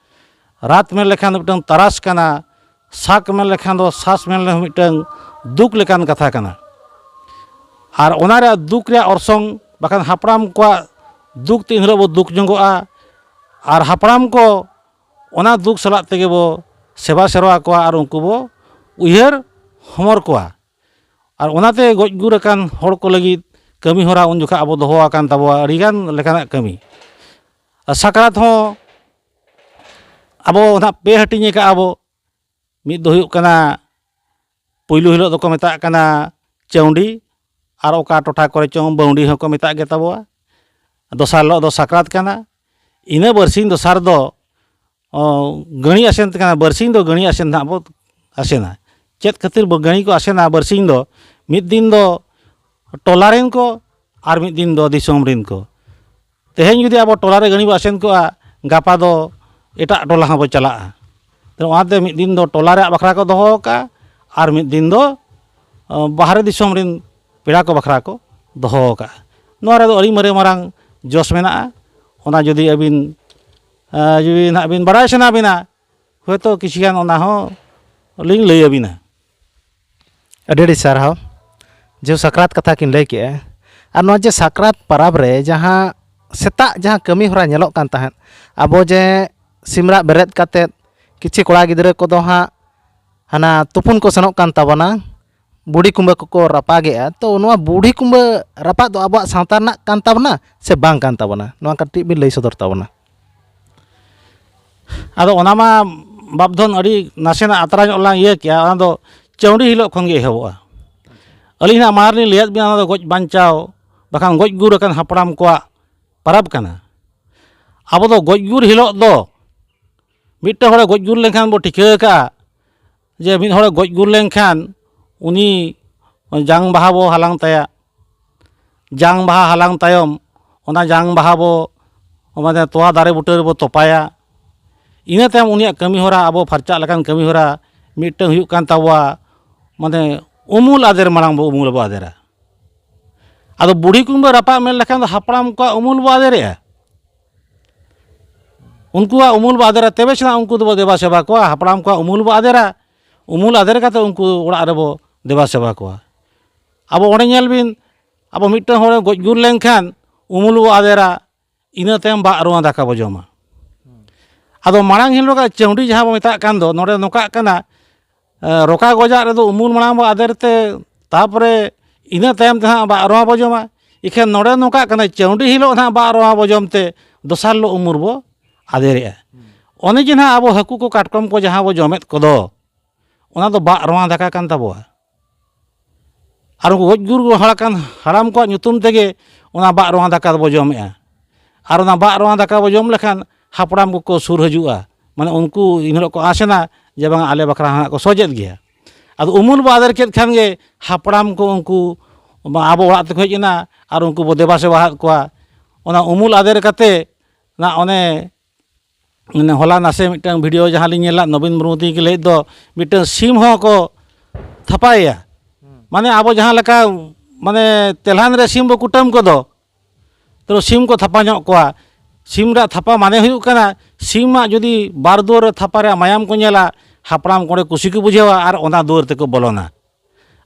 ᱨᱟᱛ ᱢᱮᱱ ᱞᱮᱠᱷᱟᱱ ᱫᱚ ᱢᱤᱫᱴᱟᱝ ᱛᱟᱨᱟᱥ ᱠᱟᱱᱟ, ᱥᱟᱠ ᱢᱮᱱ ᱞᱮᱠᱷᱟᱱ ᱫᱚ ᱥᱟᱥ ᱢᱮᱱ ᱞᱮᱠᱷᱟᱱ ᱢᱤᱫᱴᱟᱝ ᱫᱩᱠ ᱞᱮᱠᱟᱱ ᱠᱟᱛᱷᱟ ᱠᱟᱱᱟ᱾ ᱟᱨ ᱚᱱᱟ ᱨᱮᱭᱟᱜ ᱫᱩᱠ ᱨᱮᱭᱟᱜ ᱚᱨᱥᱚᱝ ᱵᱟᱠᱷᱟᱱ ᱦᱟᱯᱲᱟᱢ ᱠᱚᱣᱟᱜ ᱫᱩᱠ ᱛᱮ ᱮᱱ ᱦᱤᱞᱳᱜ ᱵᱚ ᱫᱩᱠ ᱧᱚᱜᱚᱜᱼᱟ᱾ ᱟᱨ ᱦᱟᱯᱲᱟᱢ ᱠᱚ ᱚᱱᱟ ᱫᱩᱠ ᱥᱟᱞᱟᱜ ᱛᱮᱜᱮ ᱵᱚ ᱥᱮᱵᱟ ᱥᱮᱨᱣᱟ ᱠᱚᱣᱟ ᱟᱨ ᱩᱱᱠᱩ ᱵᱚ ᱩᱭᱦᱟᱹᱨ ᱦᱚᱢᱚᱨ ᱠᱚᱣᱟ᱾ ᱟᱨ ᱚᱱᱟᱛᱮ ᱜᱚᱡ ᱜᱩᱨ ᱟᱠᱟᱱ ᱦᱚᱲ ᱠᱚ ᱞᱟᱹᱜᱤᱫ ᱠᱟᱹᱢᱤ ᱦᱚᱨᱟ ᱩᱱ ᱡᱚᱠᱷᱟ ᱟᱵᱚ ᱫᱚᱦᱚ ᱟᱠᱟᱱ ᱛᱟᱵᱚᱣᱟ ᱟᱹᱰᱤᱜᱟᱱ ᱞᱮᱠᱟᱱᱟᱜ ᱠᱟᱹᱢᱤ᱾ ᱟᱨ ᱥᱟᱠᱨᱟᱛ ᱦᱚᱸ ᱟᱵᱚ ᱱᱟᱦᱟᱜ ᱯᱮ ᱦᱟᱹᱴᱤᱧ ᱟᱠᱟᱫᱼᱟ ᱵᱚ᱾ ᱢᱤᱫ ᱫᱚ ᱦᱩᱭᱩᱜ ᱠᱟᱱᱟ ᱯᱩᱭᱞᱩ ᱦᱤᱞᱳᱜ ᱫᱚᱠᱚ ᱢᱮᱛᱟᱜ ᱠᱟᱱᱟ ᱪᱟᱹᱣᱰᱤ, ᱟᱨ ᱚᱠᱟ ᱴᱚᱴᱷᱟ ᱠᱚᱨᱮ ᱪᱚᱝ ᱵᱟᱹᱣᱰᱤ ᱦᱚᱸᱠᱚ ᱢᱮᱛᱟᱜ ᱜᱮ ᱛᱟᱵᱚᱣᱟ᱾ ᱫᱚᱥᱟᱨ ᱦᱤᱞᱳᱜ ᱫᱚ ᱥᱟᱠᱨᱟᱛ ᱠᱟᱱᱟ᱾ ᱤᱱᱟᱹ ᱵᱟᱨᱥᱤᱧ ᱫᱚᱥᱟᱨ ᱫᱚ ᱚ, ᱜᱟᱹᱲᱤ ᱟᱥᱮᱱ ᱛᱮ ᱠᱟᱱᱟ, ᱵᱟᱹᱨᱥᱤᱧ ᱫᱚ ᱜᱟᱹᱲᱤ ᱟᱥᱮᱱ ᱱᱟᱦᱟᱜ ᱵᱚ ᱟᱥᱮᱱᱟ᱾ ᱪᱮᱫ ᱠᱷᱟᱹᱛᱤᱨ ᱵᱚ ᱜᱟᱹᱲᱤ ᱠᱚ ᱟᱥᱮᱱᱟ ᱵᱟᱹᱨᱥᱤᱧ ᱫᱚ? ᱢᱤᱫ ᱫᱤᱱ ᱫᱚ ᱴᱚᱞᱟ ᱨᱮᱱ ᱠᱚ ᱟᱨ ᱢᱤᱫ ᱫᱤᱱ ᱫᱚ ᱫᱤᱥᱚᱢ ᱨᱮᱱ ᱠᱚ᱾ ᱛᱮᱦᱮᱧ ᱡᱩᱫᱤ ᱟᱵᱚ ᱴᱚᱞᱟ ᱨᱮ ᱜᱟᱹᱲᱤ ᱵᱚ ᱟᱥᱮᱱ ᱠᱚᱜᱼᱟ, ᱜᱟᱯᱟ ᱫᱚ ᱮᱴᱟᱜ ᱴᱚᱞᱟ ᱦᱚᱸᱵᱚ ᱪᱟᱞᱟᱜᱼᱟ᱾ ᱛᱚ, ᱚᱱᱟᱛᱮ ᱢᱤᱫ ᱫᱤᱱ ᱫᱚ ᱴᱚᱞᱟ ᱨᱮᱭᱟᱜ ᱵᱟᱠᱷᱨᱟ ᱠᱚ ᱫᱚᱦᱚ ᱟᱠᱟᱫᱼᱟ ᱟᱨ ᱢᱤᱫ ᱫᱤᱱ ᱫᱚ, ᱚ, ᱵᱟᱦᱨᱮ ᱫᱤᱥᱚᱢ ᱨᱮᱱ ᱯᱮᱲᱟ ᱠᱚ ᱵᱟᱠᱷᱨᱟ ᱠᱚ ᱫᱚᱦᱚ ᱟᱠᱟᱫᱼᱟ᱾ ᱱᱚᱣᱟ ᱨᱮᱫᱚ ᱟᱹᱰᱤ ᱢᱟᱨᱮ ᱢᱟᱨᱟᱝ ᱡᱚᱥ ᱢᱮᱱᱟᱜᱼᱟ᱾ ᱚᱱᱟ ᱡᱩᱫᱤ ᱟᱹᱵᱤᱱ, ᱟ, ᱡᱩᱫᱤ ᱱᱟᱦᱟᱜ ᱵᱤᱱ ᱵᱟᱲᱟᱭ ᱥᱟᱱᱟ ᱵᱤᱱᱟ, ᱦᱚᱭᱛᱳ ᱠᱤᱪᱷᱩ ᱜᱟᱱ ᱚᱱᱟ ᱦᱚᱸ ᱞᱤᱧ ᱞᱟᱹᱭ ᱟᱹᱵᱤᱱᱟ᱾ ᱟᱹᱰᱤ ᱟᱹᱰᱤ ᱥᱟᱨᱦᱟᱣ᱾ ᱡᱮ ᱥᱟᱠᱨᱟᱛ ᱠᱟᱛᱷᱟ ᱠᱤᱱ ᱞᱟᱹᱭ ᱠᱮᱜᱼᱟ, ᱟᱨ ᱱᱚᱣᱟ ᱡᱮ ᱥᱟᱠᱨᱟᱛ ᱯᱟᱨᱟᱵᱽ ᱨᱮ ᱡᱟᱦᱟᱸ ᱥᱮᱛᱟᱜ ᱡᱟᱦᱟᱸ ᱠᱟᱹᱢᱤ ᱦᱚᱨᱟ ᱧᱮᱞᱚᱜ ᱠᱟᱱ ᱛᱟᱦᱮᱸᱫ, ᱟᱵᱚ ᱡᱮ ᱥᱤᱢᱨᱟᱜ ᱵᱮᱨᱮᱫ ᱠᱟᱛᱮᱫ ᱠᱤᱪᱷᱩ ᱠᱚᱲᱟ ᱜᱤᱫᱽᱨᱟᱹ ᱠᱚᱫᱚ ᱦᱟᱸᱜ ᱦᱟᱱᱟ ᱛᱩᱯᱩᱱ ᱠᱚ ᱥᱮᱱᱚᱜ ᱠᱟᱱ ᱛᱟᱵᱚᱱᱟ, ᱵᱩᱲᱦᱤ ᱠᱩᱢᱵᱟᱹ ᱠᱚᱠᱚ ᱨᱟᱯᱟᱜᱮᱜᱼᱟ᱾ ᱛᱚ, ᱱᱚᱣᱟ ᱵᱩᱲᱦᱤ ᱠᱩᱢᱵᱟᱹ ᱨᱟᱯᱟᱜ ᱫᱚ ᱟᱵᱚᱣᱟᱜ ᱥᱟᱶᱛᱟ ᱨᱮᱱᱟᱜ ᱠᱟᱱ ᱛᱟᱵᱚᱱᱟ ᱥᱮ ᱵᱟᱝ ᱠᱟᱱ ᱛᱟᱵᱚᱱᱟ? ᱱᱚᱣᱟ ᱠᱟᱹᱴᱤᱡ ᱵᱤᱱ ᱞᱟᱹᱭ ᱥᱚᱫᱚᱨ ᱛᱟᱵᱚᱱᱟ᱾ ᱟᱫᱚ ᱚᱱᱟ ᱢᱟ ᱵᱟᱯᱫᱷᱚᱱ ᱟᱹᱰᱤ ᱱᱟᱥᱮᱱᱟᱜ ᱟᱛᱨᱟ ᱧᱚᱜ ᱞᱟᱝ ᱤᱭᱟᱹ ᱠᱮᱜᱼᱟ᱾ ᱚᱱᱟ ᱫᱚ ᱪᱟᱹᱣᱰᱤ ᱦᱤᱞᱳᱜ ᱠᱷᱚᱱ ᱜᱮ ᱮᱦᱚᱵᱚᱜᱼᱟ᱾ ᱟᱹᱞᱤᱧ ᱦᱟᱸᱜ ᱢᱟᱲᱟᱝ ᱨᱮᱞᱤᱧ ᱞᱟᱹᱭᱟᱫ ᱵᱤᱱᱟ, ᱚᱱᱟ ᱫᱚ ᱜᱚᱡ ᱵᱟᱧᱪᱟᱣ ᱵᱟᱠᱷᱟᱱ ᱜᱚᱡ ᱜᱩᱨ ᱟᱠᱟᱱ ᱦᱟᱯᱲᱟᱢ ᱠᱚᱣᱟᱜ ᱯᱟᱨᱟᱵᱽ ᱠᱟᱱᱟ᱾ ᱟᱵᱚ ᱫᱚ ᱜᱚᱡ ᱜᱩᱨ ᱦᱤᱞᱳᱜ ᱫᱚ ᱢᱤᱫᱴᱟᱝ ᱦᱚᱲᱮ ᱜᱚᱡ ᱜᱩᱨ ᱞᱮᱱᱠᱷᱟᱱ ᱵᱚ ᱴᱷᱤᱠᱟᱹ ᱟᱠᱟᱫᱼᱟ ᱡᱮ ᱢᱤᱫ ᱦᱚᱲᱮ ᱜᱚᱡ ᱜᱩᱨ ᱞᱮᱱᱠᱷᱟᱱ ᱩᱱᱤ ᱡᱟᱝ ᱵᱟᱦᱟ ᱵᱚ ᱦᱟᱞᱟᱝ ᱛᱟᱭᱟ᱾ ᱡᱟᱝ ᱵᱟᱦᱟ ᱦᱟᱞᱟᱝ ᱛᱟᱭᱚᱢ ᱚᱱᱟ ᱡᱟᱝ ᱵᱟᱦᱟ ᱵᱚ, ᱢᱟᱱᱮ, ᱛᱚᱣᱟ ᱫᱟᱨᱮ ᱵᱩᱴᱟᱹ ᱨᱮᱵᱚ ᱛᱚᱯᱟᱭᱟ᱾ ᱤᱱᱟᱹ ᱛᱟᱭᱚᱢ ᱩᱱᱤᱭᱟᱜ ᱠᱟᱹᱢᱤ ᱦᱚᱨᱟ, ᱟᱵᱚ ᱯᱷᱟᱨᱪᱟᱜ ᱞᱮᱠᱟᱱ ᱠᱟᱹᱢᱤ ᱦᱚᱨᱟ ᱢᱤᱫᱴᱟᱝ ᱦᱩᱭᱩᱜ ᱠᱟᱱ ᱛᱟᱵᱚᱣᱟ, ᱢᱟᱱᱮ, ᱩᱢᱩᱞ ᱟᱫᱮᱨ ᱢᱟᱲᱟᱝ ᱵᱚ ᱩᱢᱩᱞ ᱵᱚ ᱟᱫᱮᱨᱟ᱾ ᱟᱫᱚ ᱵᱩᱲᱦᱤ ᱠᱩᱢᱵᱟᱹ ᱨᱟᱯᱟᱜ ᱢᱮᱱ ᱞᱮᱠᱷᱟᱱ ᱫᱚ ᱦᱟᱯᱲᱟᱢ ᱠᱚᱣᱟᱜ ᱩᱢᱩᱞ ᱵᱚ ᱟᱫᱮᱨᱮᱜᱼᱟ᱾ ᱩᱱᱠᱩᱣᱟᱜ ᱩᱢᱩᱞ ᱵᱚ ᱟᱫᱮᱨᱟ, ᱛᱚᱵᱮ ᱥᱮᱱᱟᱜ ᱩᱱᱠᱩ ᱫᱚᱵᱚ ᱫᱮᱵᱟ ᱥᱮᱵᱟ ᱠᱚᱣᱟ᱾ ᱦᱟᱯᱲᱟᱢ ᱠᱚᱣᱟᱜ ᱩᱢᱩᱞ ᱵᱚ ᱟᱫᱮᱨᱟ, ᱩᱢᱩᱞ ᱟᱫᱮᱨ ᱠᱟᱛᱮ ᱩᱱᱠᱩ ᱚᱲᱟᱜ ᱨᱮᱵᱚ ᱫᱮᱵᱟ ᱥᱮᱵᱟ ᱠᱚᱣᱟ᱾ ᱟᱵᱚ ᱚᱸᱰᱮ ᱧᱮᱞ ᱵᱤᱱ, ᱟᱵᱚ ᱢᱤᱫᱴᱟᱝ ᱦᱚᱲᱮ ᱜᱚᱡ ᱜᱩᱨ ᱞᱮᱱᱠᱷᱟᱱ ᱩᱢᱩᱞ ᱵᱚ ᱟᱫᱮᱨᱟ, ᱤᱱᱟᱹ ᱛᱟᱭᱚᱢ ᱵᱟᱜ ᱨᱚᱣᱟ ᱫᱟᱠᱟ ᱵᱚ ᱡᱚᱢᱟ᱾ ᱟᱫᱚ ᱢᱟᱲᱟᱝ ᱦᱤᱞᱳᱜᱟᱜ ᱪᱟᱹᱣᱰᱤ ᱡᱟᱦᱟᱸ ᱵᱚ ᱢᱮᱛᱟᱜ ᱠᱟᱱ ᱫᱚ, ᱱᱚᱰᱮ ᱱᱚᱝᱠᱟᱜ ᱠᱟᱱᱟ, ᱮ, ᱨᱚᱠᱟ ᱜᱚᱡᱟᱜ ᱨᱮᱫᱚ ᱩᱢᱩᱞ ᱢᱟᱲᱟᱝ ᱵᱚ ᱟᱫᱮᱨ ᱛᱮ, ᱛᱟᱯᱚᱨᱮ ᱤᱱᱟᱹ ᱛᱟᱭᱚᱢ ᱛᱮ ᱦᱟᱸᱜ ᱵᱟᱜ ᱨᱚᱣᱟ ᱵᱚ ᱡᱚᱢᱟ᱾ ᱤᱠᱷᱟᱹᱱ ᱱᱚᱰᱮ ᱱᱚᱝᱠᱟᱜ ᱠᱟᱱᱟ, ᱪᱟᱹᱣᱰᱤ ᱦᱤᱞᱳᱜ ᱦᱟᱸᱜ ᱵᱟᱜ ᱨᱚᱣᱟ ᱵᱚ ᱡᱚᱢ ᱛᱮ ᱫᱚᱥᱟᱨ ᱦᱤᱞᱳᱜ ᱩᱢᱩᱞ ᱵᱚ ᱟᱫᱮᱨᱮᱜᱼᱟ᱾ ᱚᱱᱮ ᱡᱮ ᱱᱟᱦᱟᱜ ᱟᱵᱚ ᱦᱟᱹᱠᱩ ᱠᱚ ᱠᱟᱴᱠᱚᱢ ᱠᱚ ᱡᱟᱦᱟᱸ ᱵᱚ ᱡᱚᱢᱮᱫ ᱠᱚᱫᱚ, ᱚᱱᱟ ᱫᱚ ᱵᱟᱜ ᱨᱚᱣᱟ ᱫᱟᱠᱟ ᱠᱟᱱ ᱛᱟᱵᱚᱣᱟ᱾ ᱟᱨ ᱩᱱᱠᱩ ᱜᱚᱡ ᱜᱩᱨ ᱦᱚᱲ ᱟᱠᱟᱱ ᱦᱟᱲᱟᱢ ᱠᱚᱣᱟᱜ ᱧᱩᱛᱩᱢ ᱛᱮᱜᱮ ᱚᱱᱟ ᱵᱟᱜ ᱨᱚᱣᱟ ᱫᱟᱠᱟ ᱫᱚᱵᱚ ᱡᱚᱢᱮᱜᱼᱟ᱾ ᱟᱨ ᱚᱱᱟ ᱵᱟᱜ ᱨᱚᱣᱟ ᱫᱟᱠᱟ ᱵᱚ ᱡᱚᱢ ᱞᱮᱠᱷᱟᱱ ᱦᱟᱯᱲᱟᱢ ᱠᱚᱠᱚ ᱥᱩᱨ ᱦᱤᱡᱩᱜᱼᱟ᱾ ᱢᱟᱱᱮ ᱩᱱᱠᱩ ᱤᱱ ᱦᱤᱞᱳᱜ ᱠᱚ ᱟᱸᱥ ᱮᱱᱟ ᱡᱮ ᱵᱟᱝ ᱟᱞᱮ ᱵᱟᱠᱷᱨᱟ ᱦᱚᱸ ᱦᱟᱸᱜ ᱠᱚ ᱥᱚᱡᱮᱫ ᱜᱮᱭᱟ᱾ ᱟᱫᱚ ᱩᱢᱩᱞ ᱵᱚ ᱟᱫᱮᱨ ᱠᱮᱫ ᱠᱷᱟᱱ ᱜᱮ ᱦᱟᱯᱲᱟᱢ ᱠᱚ ᱩᱱᱠᱩ ᱟᱵᱚ ᱚᱲᱟᱜ ᱛᱮᱠᱚ ᱦᱮᱡ ᱮᱱᱟ ᱟᱨ ᱩᱱᱠᱩ ᱵᱚ ᱫᱮᱵᱟ ᱥᱮᱵᱟ ᱟᱫ ᱠᱚᱣᱟ᱾ ᱚᱱᱟ ᱩᱢᱩᱞ ᱟᱫᱮᱨ ᱠᱟᱛᱮ ᱱᱟ ᱚᱱᱮ ᱢᱟᱱᱮ ᱦᱚᱞᱟ ᱱᱟᱥᱮ ᱢᱤᱫᱴᱟᱝ ᱵᱷᱤᱰᱤᱭᱳ ᱡᱟᱦᱟᱸ ᱞᱤᱧ ᱧᱮᱞ ᱞᱮᱫ, ᱱᱚᱵᱤᱱ ᱢᱩᱨᱢᱩ ᱛᱤᱠᱤ ᱞᱟᱹᱭᱮᱫ ᱫᱚ ᱢᱤᱫᱴᱟᱝ ᱥᱤᱢ ᱦᱚᱸ ᱠᱚ ᱛᱷᱟᱯᱟᱭᱮᱭᱟ᱾ ᱢᱟᱱᱮ ᱟᱵᱚ ᱡᱟᱦᱟᱸ ᱞᱮᱠᱟ ᱢᱟᱱᱮ ᱛᱮᱞᱦᱟᱱ ᱨᱮ ᱥᱤᱢ ᱵᱚ ᱠᱩᱴᱟᱹᱢ ᱠᱚᱫᱚ, ᱛᱚ ᱥᱤᱢ ᱠᱚ ᱛᱷᱟᱯᱟ ᱧᱚᱜ ᱠᱚᱣᱟ᱾ ᱥᱤᱢ ᱨᱮᱭᱟᱜ ᱛᱷᱟᱯᱟ ᱢᱟᱱᱮ ᱦᱩᱭᱩᱜ ᱠᱟᱱᱟ ᱥᱤᱢᱟᱜ ᱡᱩᱫᱤ ᱵᱟᱨ ᱫᱩᱣᱟᱹᱨ ᱨᱮ ᱛᱷᱟᱯᱟ ᱨᱮᱭᱟᱜ ᱢᱟᱭᱟᱢ ᱠᱚ ᱧᱮᱞᱟ, ᱦᱟᱯᱲᱟᱢ ᱠᱚ ᱚᱸᱰᱮ ᱠᱩᱥᱤ ᱠᱚ ᱵᱩᱡᱷᱟᱹᱣᱟ ᱟᱨ ᱚᱱᱟ ᱫᱩᱣᱟᱹᱨ ᱛᱮᱠᱚ ᱵᱚᱞᱚᱱᱟ᱾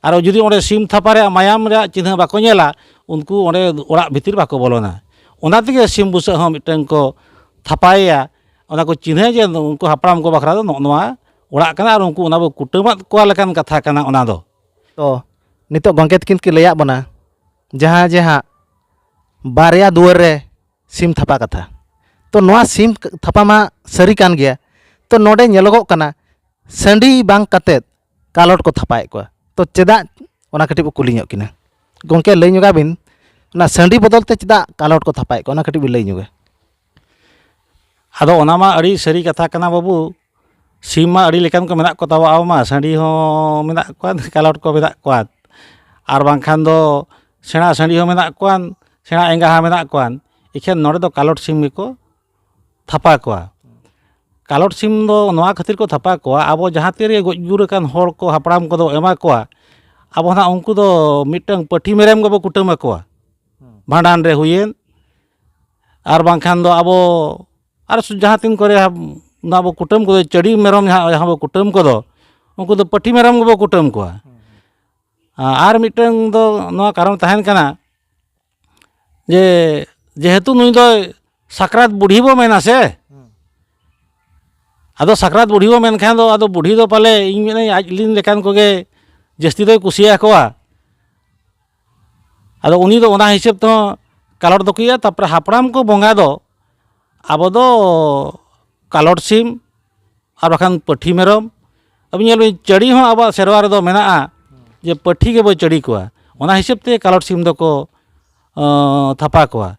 ᱟᱨ ᱡᱩᱫᱤ ᱚᱸᱰᱮ ᱥᱤᱢ ᱛᱷᱟᱯᱟ ᱨᱮᱭᱟᱜ ᱢᱟᱭᱟᱢ ᱨᱮᱭᱟᱜ ᱪᱤᱱᱦᱟᱹ ᱵᱟᱠᱚ ᱧᱮᱞᱟ, ᱩᱱᱠᱩ ᱚᱸᱰᱮ ᱚᱲᱟᱜ ᱵᱷᱤᱛᱤᱨ ᱵᱟᱠᱚ ᱵᱚᱞᱚᱱᱟ᱾ ᱚᱱᱟ ᱛᱮᱜᱮ ᱥᱤᱢ ᱵᱩᱥᱟᱹᱜ ᱦᱚᱸ ᱢᱤᱫᱴᱟᱝ ᱠᱚ ᱛᱷᱟᱯᱟᱭᱮᱭᱟ᱾ ᱚᱱᱟ ᱠᱚ ᱪᱤᱱᱦᱟᱹ ᱡᱮ ᱩᱱᱠᱩ ᱦᱟᱯᱲᱟᱢ ᱠᱚ ᱵᱟᱠᱷᱨᱟ ᱫᱚ ᱱᱚᱜᱼᱚ ᱱᱚᱣᱟ ᱚᱲᱟᱜ ᱠᱟᱱᱟ ᱟᱨ ᱩᱱᱠᱩ ᱚᱱᱟ ᱵᱚ ᱠᱩᱴᱟᱹᱢᱟᱫ ᱠᱚᱣᱟ ᱞᱮᱠᱟᱱ ᱠᱟᱛᱷᱟ ᱠᱟᱱᱟ ᱚᱱᱟ ᱫᱚ᱾ ᱛᱚ ᱱᱤᱛᱚᱜ ᱜᱚᱢᱠᱮ ᱛᱟᱹᱠᱤᱱ ᱠᱤᱱ ᱞᱟᱹᱭᱟᱫ ᱵᱚᱱᱟ ᱡᱟᱦᱟᱸ ᱡᱮ ᱦᱟᱸᱜ ᱵᱟᱨᱭᱟ ᱫᱩᱣᱟᱹᱨ ᱨᱮ ᱥᱤᱢ ᱛᱷᱟᱯᱟ ᱠᱟᱛᱷᱟ᱾ ᱛᱚ ᱱᱚᱣᱟ ᱥᱤᱢ ᱛᱷᱟᱯᱟ ᱢᱟ ᱥᱟᱹᱨᱤ ᱠᱟᱱ ᱜᱮᱭᱟ᱾ ᱛᱚ ᱱᱚᱰᱮ ᱧᱮᱞᱚᱜᱚᱜ ᱠᱟᱱᱟ ᱥᱟᱺᱰᱤ ᱵᱟᱝ ᱠᱟᱛᱮᱫ ᱠᱟᱞᱚᱴ ᱠᱚ ᱛᱷᱟᱯᱟᱭᱮᱫ ᱠᱚᱣᱟ᱾ ᱛᱚ ᱪᱮᱫᱟᱜ, ᱚᱱᱟ ᱠᱟᱹᱴᱤᱡ ᱵᱚ ᱠᱩᱞᱤ ᱧᱚᱜ ᱠᱤᱱᱟ᱾ ᱜᱚᱢᱠᱮ, ᱞᱟᱹᱭ ᱧᱚᱜᱟ ᱵᱤᱱ, ᱚᱱᱟ ᱥᱟᱺᱰᱤ ᱵᱚᱫᱚᱞ ᱛᱮ ᱪᱮᱫᱟᱜ ᱠᱟᱞᱚᱴ ᱠᱚ ᱛᱷᱟᱯᱟᱭᱮᱫ ᱠᱚᱣᱟ, ᱚᱱᱟ ᱠᱟᱹᱴᱤᱡ ᱵᱤᱱ ᱞᱟᱹᱭ ᱧᱚᱜᱟ᱾ ᱟᱫᱚ ᱚᱱᱟ ᱢᱟ ᱟᱹᱰᱤ ᱥᱟᱹᱨᱤ ᱠᱟᱛᱷᱟ ᱠᱟᱱᱟ ᱵᱟᱹᱵᱩ, ᱥᱤᱢ ᱢᱟ ᱟᱹᱰᱤ ᱞᱮᱠᱟᱱ ᱠᱚ ᱢᱮᱱᱟᱜ ᱠᱚ ᱛᱟᱵᱚ, ᱟᱵᱚ ᱢᱟ ᱥᱟᱺᱰᱤ ᱦᱚᱸ ᱢᱮᱱᱟᱜ ᱠᱚᱣᱟ, ᱠᱟᱞᱚᱴ ᱠᱚ ᱢᱮᱱᱟᱜ ᱠᱚᱣᱟ, ᱟᱨ ᱵᱟᱝᱠᱷᱟᱱ ᱫᱚ ᱥᱮᱬᱟ ᱥᱟᱺᱰᱤ ᱦᱚᱸ ᱢᱮᱱᱟᱜ ᱠᱚᱣᱟ, ᱥᱮᱬᱟ ᱮᱸᱜᱟ ᱦᱚᱸ ᱢᱮᱱᱟᱜ ᱠᱚᱣᱟ᱾ ᱮᱠᱷᱮᱱ ᱱᱚᱰᱮ ᱫᱚ ᱠᱟᱞᱚᱴ ᱥᱤᱢ ᱜᱮᱠᱚ ᱛᱷᱟᱯᱟ ᱠᱚᱣᱟ᱾ ᱠᱟᱞᱚᱴ ᱥᱤᱢ ᱫᱚ ᱱᱚᱣᱟ ᱠᱷᱟᱹᱛᱤᱨ ᱠᱚ ᱛᱷᱟᱯᱟ ᱠᱚᱣᱟ, ᱟᱵᱚ ᱡᱟᱦᱟᱸ ᱛᱤ ᱨᱮᱜᱮ ᱜᱚᱡ ᱜᱩᱨ ᱟᱠᱟᱱ ᱦᱚᱲ ᱠᱚ, ᱦᱟᱯᱲᱟᱢ ᱠᱚᱫᱚ ᱮᱢᱟ ᱠᱚᱣᱟ, ᱟᱵᱚ ᱱᱟᱜ ᱩᱱᱠᱩ ᱫᱚ ᱢᱤᱫᱴᱟᱝ ᱯᱟᱹᱴᱷᱤ ᱢᱮᱨᱚᱢ ᱜᱮᱵᱚ ᱠᱩᱴᱟᱹᱢ ᱟᱠᱚᱣᱟ᱾ ᱵᱷᱟᱸᱰᱟᱱ ᱨᱮ ᱦᱩᱭᱮᱱ, ᱟᱨ ᱵᱟᱝᱠᱷᱟᱱ ᱫᱚ ᱟᱵᱚ ᱟᱨ ᱥᱩ-, ᱡᱟᱦᱟᱸ ᱛᱤᱱ ᱠᱚᱨᱮ ᱦᱟᱵ-, ᱱᱚᱣᱟ ᱵᱚ ᱠᱩᱴᱟᱹᱢ ᱠᱚᱫᱚ, ᱪᱟᱹᱰᱤ ᱢᱮᱨᱚᱢ ᱡᱟᱦᱟᱸ, ᱡᱟᱦᱟᱸ ᱵᱚ ᱠᱩᱴᱟᱹᱢ ᱠᱚᱫᱚ, ᱩᱱᱠᱩ ᱫᱚ ᱯᱟᱹᱴᱷᱤ ᱢᱮᱨᱚᱢ ᱜᱮᱵᱚ ᱠᱩᱴᱟᱹᱢ ᱠᱚᱣᱟ᱾ ᱟᱨ ᱢᱤᱫᱴᱟᱝ ᱫᱚ ᱱᱚᱣᱟ ᱠᱟᱨᱚᱱ ᱛᱟᱦᱮᱱ ᱠᱟᱱᱟ ᱡᱮ, ᱡᱮᱦᱮᱛᱩ ᱱᱩᱭ ᱫᱚ ᱥᱟᱠᱨᱟᱛ ᱵᱩᱰᱷᱤ ᱵᱚ ᱢᱮᱱᱟ ᱥᱮ, ᱟᱫᱚ ᱥᱟᱠᱨᱟᱛ ᱵᱩᱰᱷᱤ ᱵᱚ ᱢᱮᱱᱠᱷᱟᱱ ᱫᱚ, ᱟᱫᱚ ᱵᱩᱰᱷᱤ ᱫᱚ ᱯᱟᱞᱮ ᱤᱧ ᱢᱮᱱᱟᱹᱧ ᱟᱡ ᱞᱤᱱ ᱞᱮᱠᱟᱱ ᱠᱚᱜᱮ ᱡᱟᱹᱥᱛᱤ ᱫᱚᱭ ᱠᱩᱥᱤᱭᱟᱠᱚᱣᱟ᱾ ᱟᱫᱚ ᱩᱱᱤ ᱫᱚ ᱚᱱᱟ ᱦᱤᱥᱟᱹᱵ ᱛᱮᱦᱚᱸ ᱠᱟᱞᱚᱴ ᱫᱚᱠᱚ ᱤᱭᱟᱹ᱾ ᱛᱟᱨᱯᱚᱨᱮ ᱦᱟᱯᱲᱟᱢ ᱠᱚ ᱵᱚᱸᱜᱟ ᱫᱚ ᱟᱵᱚ ᱫᱚ ᱠᱟᱞᱚᱴ ᱥᱤᱢ ᱟᱨ ᱵᱟᱠᱷᱟᱱ ᱯᱟᱹᱴᱷᱤ ᱢᱮᱨᱚᱢ᱾ ᱟᱵᱚ ᱧᱮᱞ ᱵᱤᱱ, ᱪᱟᱹᱲᱤ ᱦᱚᱸ ᱟᱵᱚᱣᱟᱜ ᱥᱮᱨᱣᱟ ᱨᱮᱫᱚ ᱢᱮᱱᱟᱜᱼᱟ᱾ ᱡᱮ ᱯᱟᱹᱴᱷᱤ ᱜᱮᱵᱚ ᱪᱟᱹᱰᱤ ᱠᱚᱣᱟ, ᱚᱱᱟ ᱦᱤᱥᱟᱹᱵ ᱛᱮ ᱠᱟᱞᱚᱴ ᱥᱤᱢ ᱫᱚᱠᱚ ᱛᱷᱟᱯᱟ ᱠᱚᱣᱟ᱾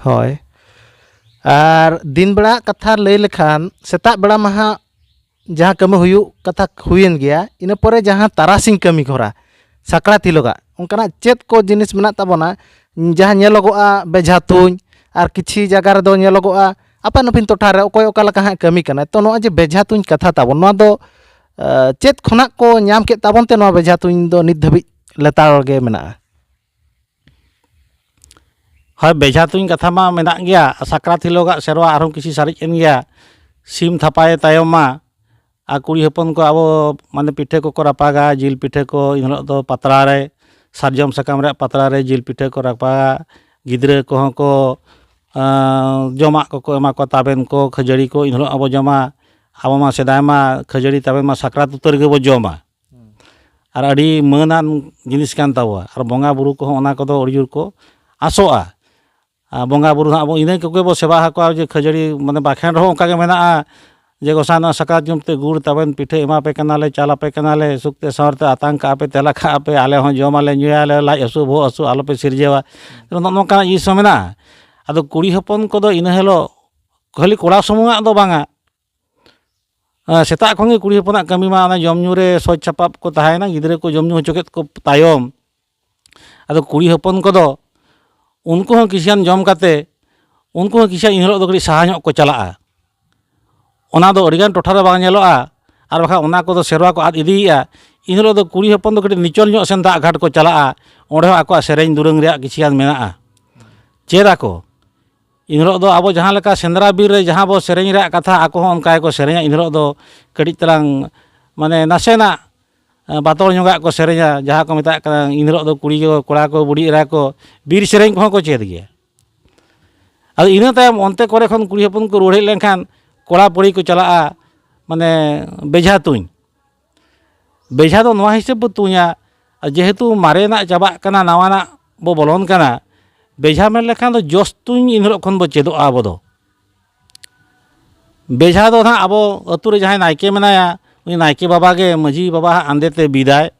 ᱦᱳᱭ᱾ ᱟᱨ ᱫᱤᱱ ᱵᱮᱲᱟ ᱠᱟᱛᱷᱟ ᱞᱟᱹᱭ ᱞᱮᱠᱷᱟᱱ, ᱥᱮᱛᱟᱜ ᱵᱮᱲᱟ ᱢᱟ ᱦᱟᱸᱜ ᱡᱟᱦᱟᱸ ᱠᱟᱹᱢᱤ ᱦᱩᱭᱩᱜ ᱠᱟᱛᱷᱟ ᱦᱩᱭᱮᱱ ᱜᱮᱭᱟ, ᱤᱱᱟᱹ ᱯᱚᱨᱮ ᱡᱟᱦᱟᱸ ᱛᱟᱨᱟᱥᱤᱧ ᱠᱟᱹᱢᱤ ᱦᱚᱨᱟ ᱥᱟᱠᱨᱟᱛ ᱦᱤᱞᱳᱜᱟᱜ, ᱚᱱᱠᱟᱱᱟᱜ ᱪᱮᱫ ᱠᱚ ᱡᱤᱱᱤᱥ ᱢᱮᱱᱟᱜ ᱛᱟᱵᱚᱱᱟ ᱡᱟᱦᱟᱸ ᱧᱮᱞᱚᱜᱚᱜᱼᱟ ᱵᱮᱡᱷᱟ ᱛᱩᱧ, ᱟᱨ ᱠᱤᱪᱷᱤ ᱡᱟᱭᱜᱟ ᱨᱮᱫᱚ ᱧᱮᱞᱚᱜᱚᱜᱼᱟ ᱟᱯᱟᱱ ᱟᱹᱯᱤᱱ ᱴᱚᱴᱷᱟ ᱨᱮ ᱚᱠᱚᱭ ᱚᱠᱟ ᱞᱮᱠᱟ ᱦᱟᱸᱜ ᱠᱟᱹᱢᱤ ᱠᱟᱱᱟᱭ᱾ ᱛᱚ, ᱱᱚᱜᱼᱚᱭ ᱡᱮ ᱵᱮᱡᱷᱟ ᱛᱩᱧ ᱠᱟᱛᱷᱟ ᱛᱟᱵᱚᱱ, ᱱᱚᱣᱟ ᱫᱚ ᱪᱮᱫ ᱠᱷᱚᱱᱟᱜ ᱠᱚ ᱧᱟᱢ ᱠᱮᱫ ᱛᱟᱵᱚᱱ ᱛᱮ ᱱᱚᱣᱟ ᱵᱮᱡᱷᱟ ᱛᱩᱧ ᱫᱚ ᱱᱤᱛ ᱫᱷᱟᱹᱵᱤᱡ ᱞᱮᱛᱟᱲ ᱜᱮ ᱢᱮᱱᱟᱜᱼᱟ? ᱦᱳᱭ, ᱵᱮᱡᱷᱟ ᱛᱩᱧ ᱠᱟᱛᱷᱟ ᱢᱟ ᱢᱮᱱᱟᱜ ᱜᱮᱭᱟ᱾ ᱥᱟᱠᱨᱟᱛ ᱦᱤᱞᱳᱜᱟᱜ ᱥᱮᱨᱣᱟ ᱟᱨᱦᱚᱸ ᱠᱤᱪᱷᱩ ᱥᱟᱨᱮᱡ ᱮᱱ ᱜᱮᱭᱟ᱾ ᱥᱤᱢ ᱛᱷᱟᱯᱟᱭ ᱛᱟᱭᱚᱢ ᱢᱟ ᱟᱨ ᱠᱩᱲᱤ ᱦᱚᱯᱚᱱ ᱠᱚ ᱟᱵᱚ ᱢᱟᱱᱮ ᱯᱤᱴᱷᱟᱹ ᱠᱚᱠᱚ ᱨᱟᱯᱟᱜᱟ, ᱡᱤᱞ ᱯᱤᱴᱷᱟᱹ ᱠᱚ ᱮᱱ ᱦᱤᱞᱳᱜ ᱫᱚ ᱯᱟᱛᱲᱟ ᱨᱮ, ᱥᱟᱨᱡᱚᱢ ᱥᱟᱠᱟᱢ ᱨᱮᱭᱟᱜ ᱯᱟᱛᱲᱟ ᱨᱮ ᱡᱤᱞ ᱯᱤᱴᱷᱟᱹ ᱠᱚ ᱨᱟᱯᱟᱜᱟ᱾ ᱜᱤᱫᱽᱨᱟᱹ ᱠᱚᱦᱚᱸ ᱠᱚ ᱡᱚᱢᱟᱜ ᱠᱚᱠᱚ ᱮᱢᱟ ᱠᱚᱣᱟ, ᱛᱟᱵᱮᱱ ᱠᱚ, ᱠᱷᱟᱹᱡᱟᱹᱲᱤ ᱠᱚ ᱮᱱ ᱦᱤᱞᱳᱜ ᱟᱵᱚ ᱡᱚᱢᱟ᱾ ᱟᱵᱚ ᱢᱟ ᱥᱮᱫᱟᱭ ᱢᱟ ᱠᱷᱟᱹᱡᱟᱹᱲᱤ ᱛᱟᱵᱮᱱ ᱢᱟ ᱥᱟᱠᱨᱟᱛ ᱩᱛᱟᱹᱨ ᱜᱮᱵᱚ ᱡᱚᱢᱟ᱾ ᱟᱨ ᱟᱹᱰᱤ ᱢᱟᱹᱱᱟᱱ ᱡᱤᱱᱤᱥ ᱠᱟᱱ ᱛᱟᱵᱚᱣᱟ᱾ ᱟᱨ ᱵᱚᱸᱜᱟ ᱵᱩᱨᱩ ᱠᱚᱦᱚᱸ ᱚᱱᱟ ᱠᱚᱫᱚ ᱟᱹᱰᱤ ᱡᱳᱨ ᱠᱚ ᱟᱥᱚᱜᱼᱟ᱾ ᱟᱨ ᱵᱚᱸᱜᱟ ᱵᱩᱨᱩ ᱦᱟᱸᱜ ᱟᱵᱚ ᱤᱱᱟᱹ ᱠᱚᱜᱮ ᱵᱚ ᱥᱮᱵᱟ ᱟᱠᱚᱣᱟ, ᱡᱮ ᱠᱷᱟᱹᱡᱟᱹᱲᱤ ᱢᱟᱱᱮ ᱵᱟᱠᱷᱮᱬ ᱨᱮᱦᱚᱸ ᱚᱱᱠᱟ ᱜᱮ ᱢᱮᱱᱟᱜᱼᱟ, ᱡᱮ ᱜᱚᱸᱥᱟᱭ ᱱᱚᱣᱟ ᱥᱟᱠᱨᱟᱛ ᱧᱩᱛᱩᱢ ᱛᱮ ᱜᱩᱲ ᱛᱟᱵᱮᱱ ᱯᱤᱴᱷᱟᱹ ᱮᱢᱟ ᱯᱮ ᱠᱟᱱᱟᱞᱮ, ᱪᱟᱞ ᱟᱯᱮ ᱠᱟᱱᱟᱞᱮ, ᱥᱩᱠ ᱛᱮ ᱥᱟᱶᱟᱨ ᱛᱮ ᱟᱛᱟᱝ ᱠᱟᱜᱼᱟ ᱯᱮ, ᱛᱮᱞᱟ ᱠᱟᱜᱼᱟ ᱯᱮ, ᱟᱞᱮ ᱦᱚᱸ ᱡᱚᱢ ᱟᱞᱮ ᱧᱩᱭᱟᱞᱮ, ᱞᱟᱡ ᱦᱟᱹᱥᱩ ᱵᱚᱦᱚᱜ ᱦᱟᱹᱥᱩ ᱟᱞᱚ ᱯᱮ ᱥᱤᱨᱡᱟᱹᱣᱟ᱾ ᱱᱚᱜᱼᱚ ᱱᱚᱝᱠᱟᱱᱟᱜ ᱡᱤᱱᱤᱥ ᱦᱚᱸ ᱢᱮᱱᱟᱜᱼᱟ᱾ ᱟᱫᱚ ᱠᱩᱲᱤ ᱦᱚᱯᱚᱱ ᱠᱚᱫᱚ ᱤᱱᱟᱹ ᱦᱤᱞᱳᱜ ᱠᱷᱟᱹᱞᱤ ᱠᱚᱲᱟ ᱥᱩᱢᱩᱝᱟᱜ ᱫᱚ ᱵᱟᱝᱟ, ᱥᱮᱛᱟᱜ ᱠᱷᱚᱱ ᱜᱮ ᱠᱩᱲᱤ ᱦᱚᱯᱚᱱᱟᱜ ᱠᱟᱹᱢᱤ ᱢᱟ ᱚᱱᱟ ᱡᱚᱢ ᱧᱩ ᱨᱮ ᱥᱚᱡᱽ ᱥᱟᱯᱟᱵ ᱠᱚ ᱛᱟᱦᱮᱸᱭᱮᱱᱟ, ᱜᱤᱫᱽᱨᱟᱹ ᱠᱚ ᱡᱚᱢ ᱧᱩ ᱦᱚᱪᱚ ᱠᱮᱫ ᱠᱚ ᱛᱟᱭᱚᱢ, ᱟᱫᱚ ᱠᱩᱲᱤ ᱦᱚᱯᱚᱱ ᱠᱚᱫᱚ ᱩᱱᱠᱩ ᱦᱚᱸ ᱠᱤᱪᱷᱩᱜᱟᱱ ᱡᱚᱢ ᱠᱟᱛᱮ, ᱩᱱᱠᱩ ᱦᱚᱸ ᱠᱤᱪᱷᱩᱜᱟᱱ ᱮᱱ ᱦᱤᱞᱳᱜ ᱫᱚ ᱠᱟᱹᱴᱤᱡ ᱥᱟᱦᱟ ᱧᱚᱜ ᱠᱚ ᱪᱟᱞᱟᱜᱼᱟ᱾ ᱚᱱᱟ ᱫᱚ ᱟᱹᱰᱤᱜᱟᱱ ᱴᱚᱴᱷᱟ ᱨᱮ ᱵᱟᱝ ᱧᱮᱞᱚᱜᱼᱟ, ᱟᱨ ᱵᱟᱠᱷᱟᱱ ᱚᱱᱟ ᱠᱚᱫᱚ ᱥᱮᱨᱣᱟ ᱠᱚ ᱟᱫ ᱤᱫᱤᱭᱮᱫᱼᱟ᱾ ᱮᱱ ᱦᱤᱞᱳᱜ ᱫᱚ ᱠᱩᱲᱤ ᱦᱚᱯᱚᱱ ᱫᱚ ᱠᱟᱹᱴᱤᱡ ᱱᱤᱪᱚᱞ ᱧᱚᱜ ᱥᱮᱱ ᱫᱟᱜ ᱜᱷᱟᱴ ᱠᱚ ᱪᱟᱞᱟᱜᱼᱟ, ᱚᱸᱰᱮ ᱦᱚᱸ ᱟᱠᱚᱣᱟᱜ ᱥᱮᱨᱮᱧ ᱫᱩᱨᱟᱹᱝ ᱨᱮᱭᱟᱜ ᱠᱤᱪᱷᱩᱜᱟᱱ ᱢᱮᱱᱟᱜᱼᱟ, ᱪᱮᱫ ᱟᱠᱚ᱾ ᱮᱱ ᱦᱤᱞᱳᱜ ᱫᱚ ᱟᱵᱚ ᱡᱟᱦᱟᱸ ᱞᱮᱠᱟ ᱥᱮᱸᱫᱽᱨᱟ ᱵᱤᱨ ᱨᱮ ᱡᱟᱦᱟᱸ ᱵᱚ ᱥᱮᱨᱮᱧ ᱨᱮᱭᱟᱜ ᱠᱟᱛᱷᱟ, ᱟᱠᱚ ᱦᱚᱸ ᱚᱱᱠᱟ ᱜᱮᱠᱚ ᱥᱮᱨᱮᱧᱟ᱾ ᱮᱱ ᱦᱤᱞᱳᱜ ᱫᱚ ᱠᱟᱹᱴᱤᱡ ᱛᱟᱞᱟᱝ ᱢᱟᱱᱮ ᱱᱟᱥᱮᱱᱟᱜ ᱵᱟᱛᱚᱲ ᱧᱚᱜᱟᱜ ᱠᱚ ᱥᱮᱨᱮᱧᱟ, ᱡᱟᱦᱟᱸ ᱠᱚ ᱢᱮᱛᱟᱜ ᱠᱟᱱᱟ ᱮᱱ ᱦᱤᱞᱳᱜ ᱫᱚ ᱠᱩᱲᱤ ᱠᱚ, ᱠᱚᱲᱟ ᱠᱚ, ᱵᱩᱰᱷᱤ ᱮᱨᱟ ᱠᱚ ᱵᱤᱨ ᱥᱮᱨᱮᱧ ᱠᱚᱦᱚᱸ ᱠᱚ ᱪᱮᱫ ᱜᱮᱭᱟ᱾ ᱟᱫᱚ ᱤᱱᱟᱹ ᱛᱟᱭᱚᱢ ᱚᱱᱛᱮ ᱠᱚᱨᱮ ᱠᱷᱚᱱ ᱠᱩᱲᱤ ᱦᱚᱯᱚᱱ ᱠᱚ ᱨᱩᱣᱟᱹᱲ ᱦᱮᱡ ᱞᱮᱱᱠᱷᱟᱱ ᱠᱚᱲᱟ ᱯᱩᱲᱤ ᱠᱚ ᱪᱟᱞᱟᱜᱼᱟ ᱢᱟᱱᱮ ᱵᱮᱡᱷᱟ ᱛᱩᱧ᱾ ᱵᱮᱡᱷᱟ ᱫᱚ ᱱᱚᱣᱟ ᱦᱤᱥᱟᱹᱵ ᱵᱚ ᱛᱩᱧᱟ, ᱡᱮᱦᱮᱛᱩ ᱢᱟᱨᱮᱱᱟᱜ ᱪᱟᱵᱟᱜ ᱠᱟᱱᱟ, ᱱᱟᱣᱟᱱᱟᱜ ᱵᱚ ᱵᱚᱞᱚᱱ ᱠᱟᱱᱟ, ᱵᱮᱡᱷᱟ ᱢᱮᱱ ᱞᱮᱠᱷᱟᱱ ᱫᱚ ᱡᱚᱥ ᱛᱩᱧ ᱮᱱ ᱦᱤᱞᱳᱜ ᱠᱷᱚᱱ ᱵᱚ ᱪᱮᱫᱚᱜᱼᱟ ᱟᱵᱚ ᱫᱚ᱾ ᱵᱮᱡᱷᱟ ᱫᱚ ᱱᱟᱦᱟᱜ ᱟᱵᱚ ᱟᱹᱛᱩ ᱨᱮ ᱡᱟᱦᱟᱸᱭ ᱱᱟᱭᱠᱮ ᱢᱮᱱᱟᱭᱟ, ᱩᱱᱤ ᱱᱟᱭᱠᱮ ᱵᱟᱵᱟ ᱜᱮ ᱢᱟᱹᱡᱷᱤ ᱵᱟᱵᱟ ᱦᱟᱸᱜ ᱟᱸᱫᱮ ᱛᱮ ᱵᱤᱫᱟᱭ᱾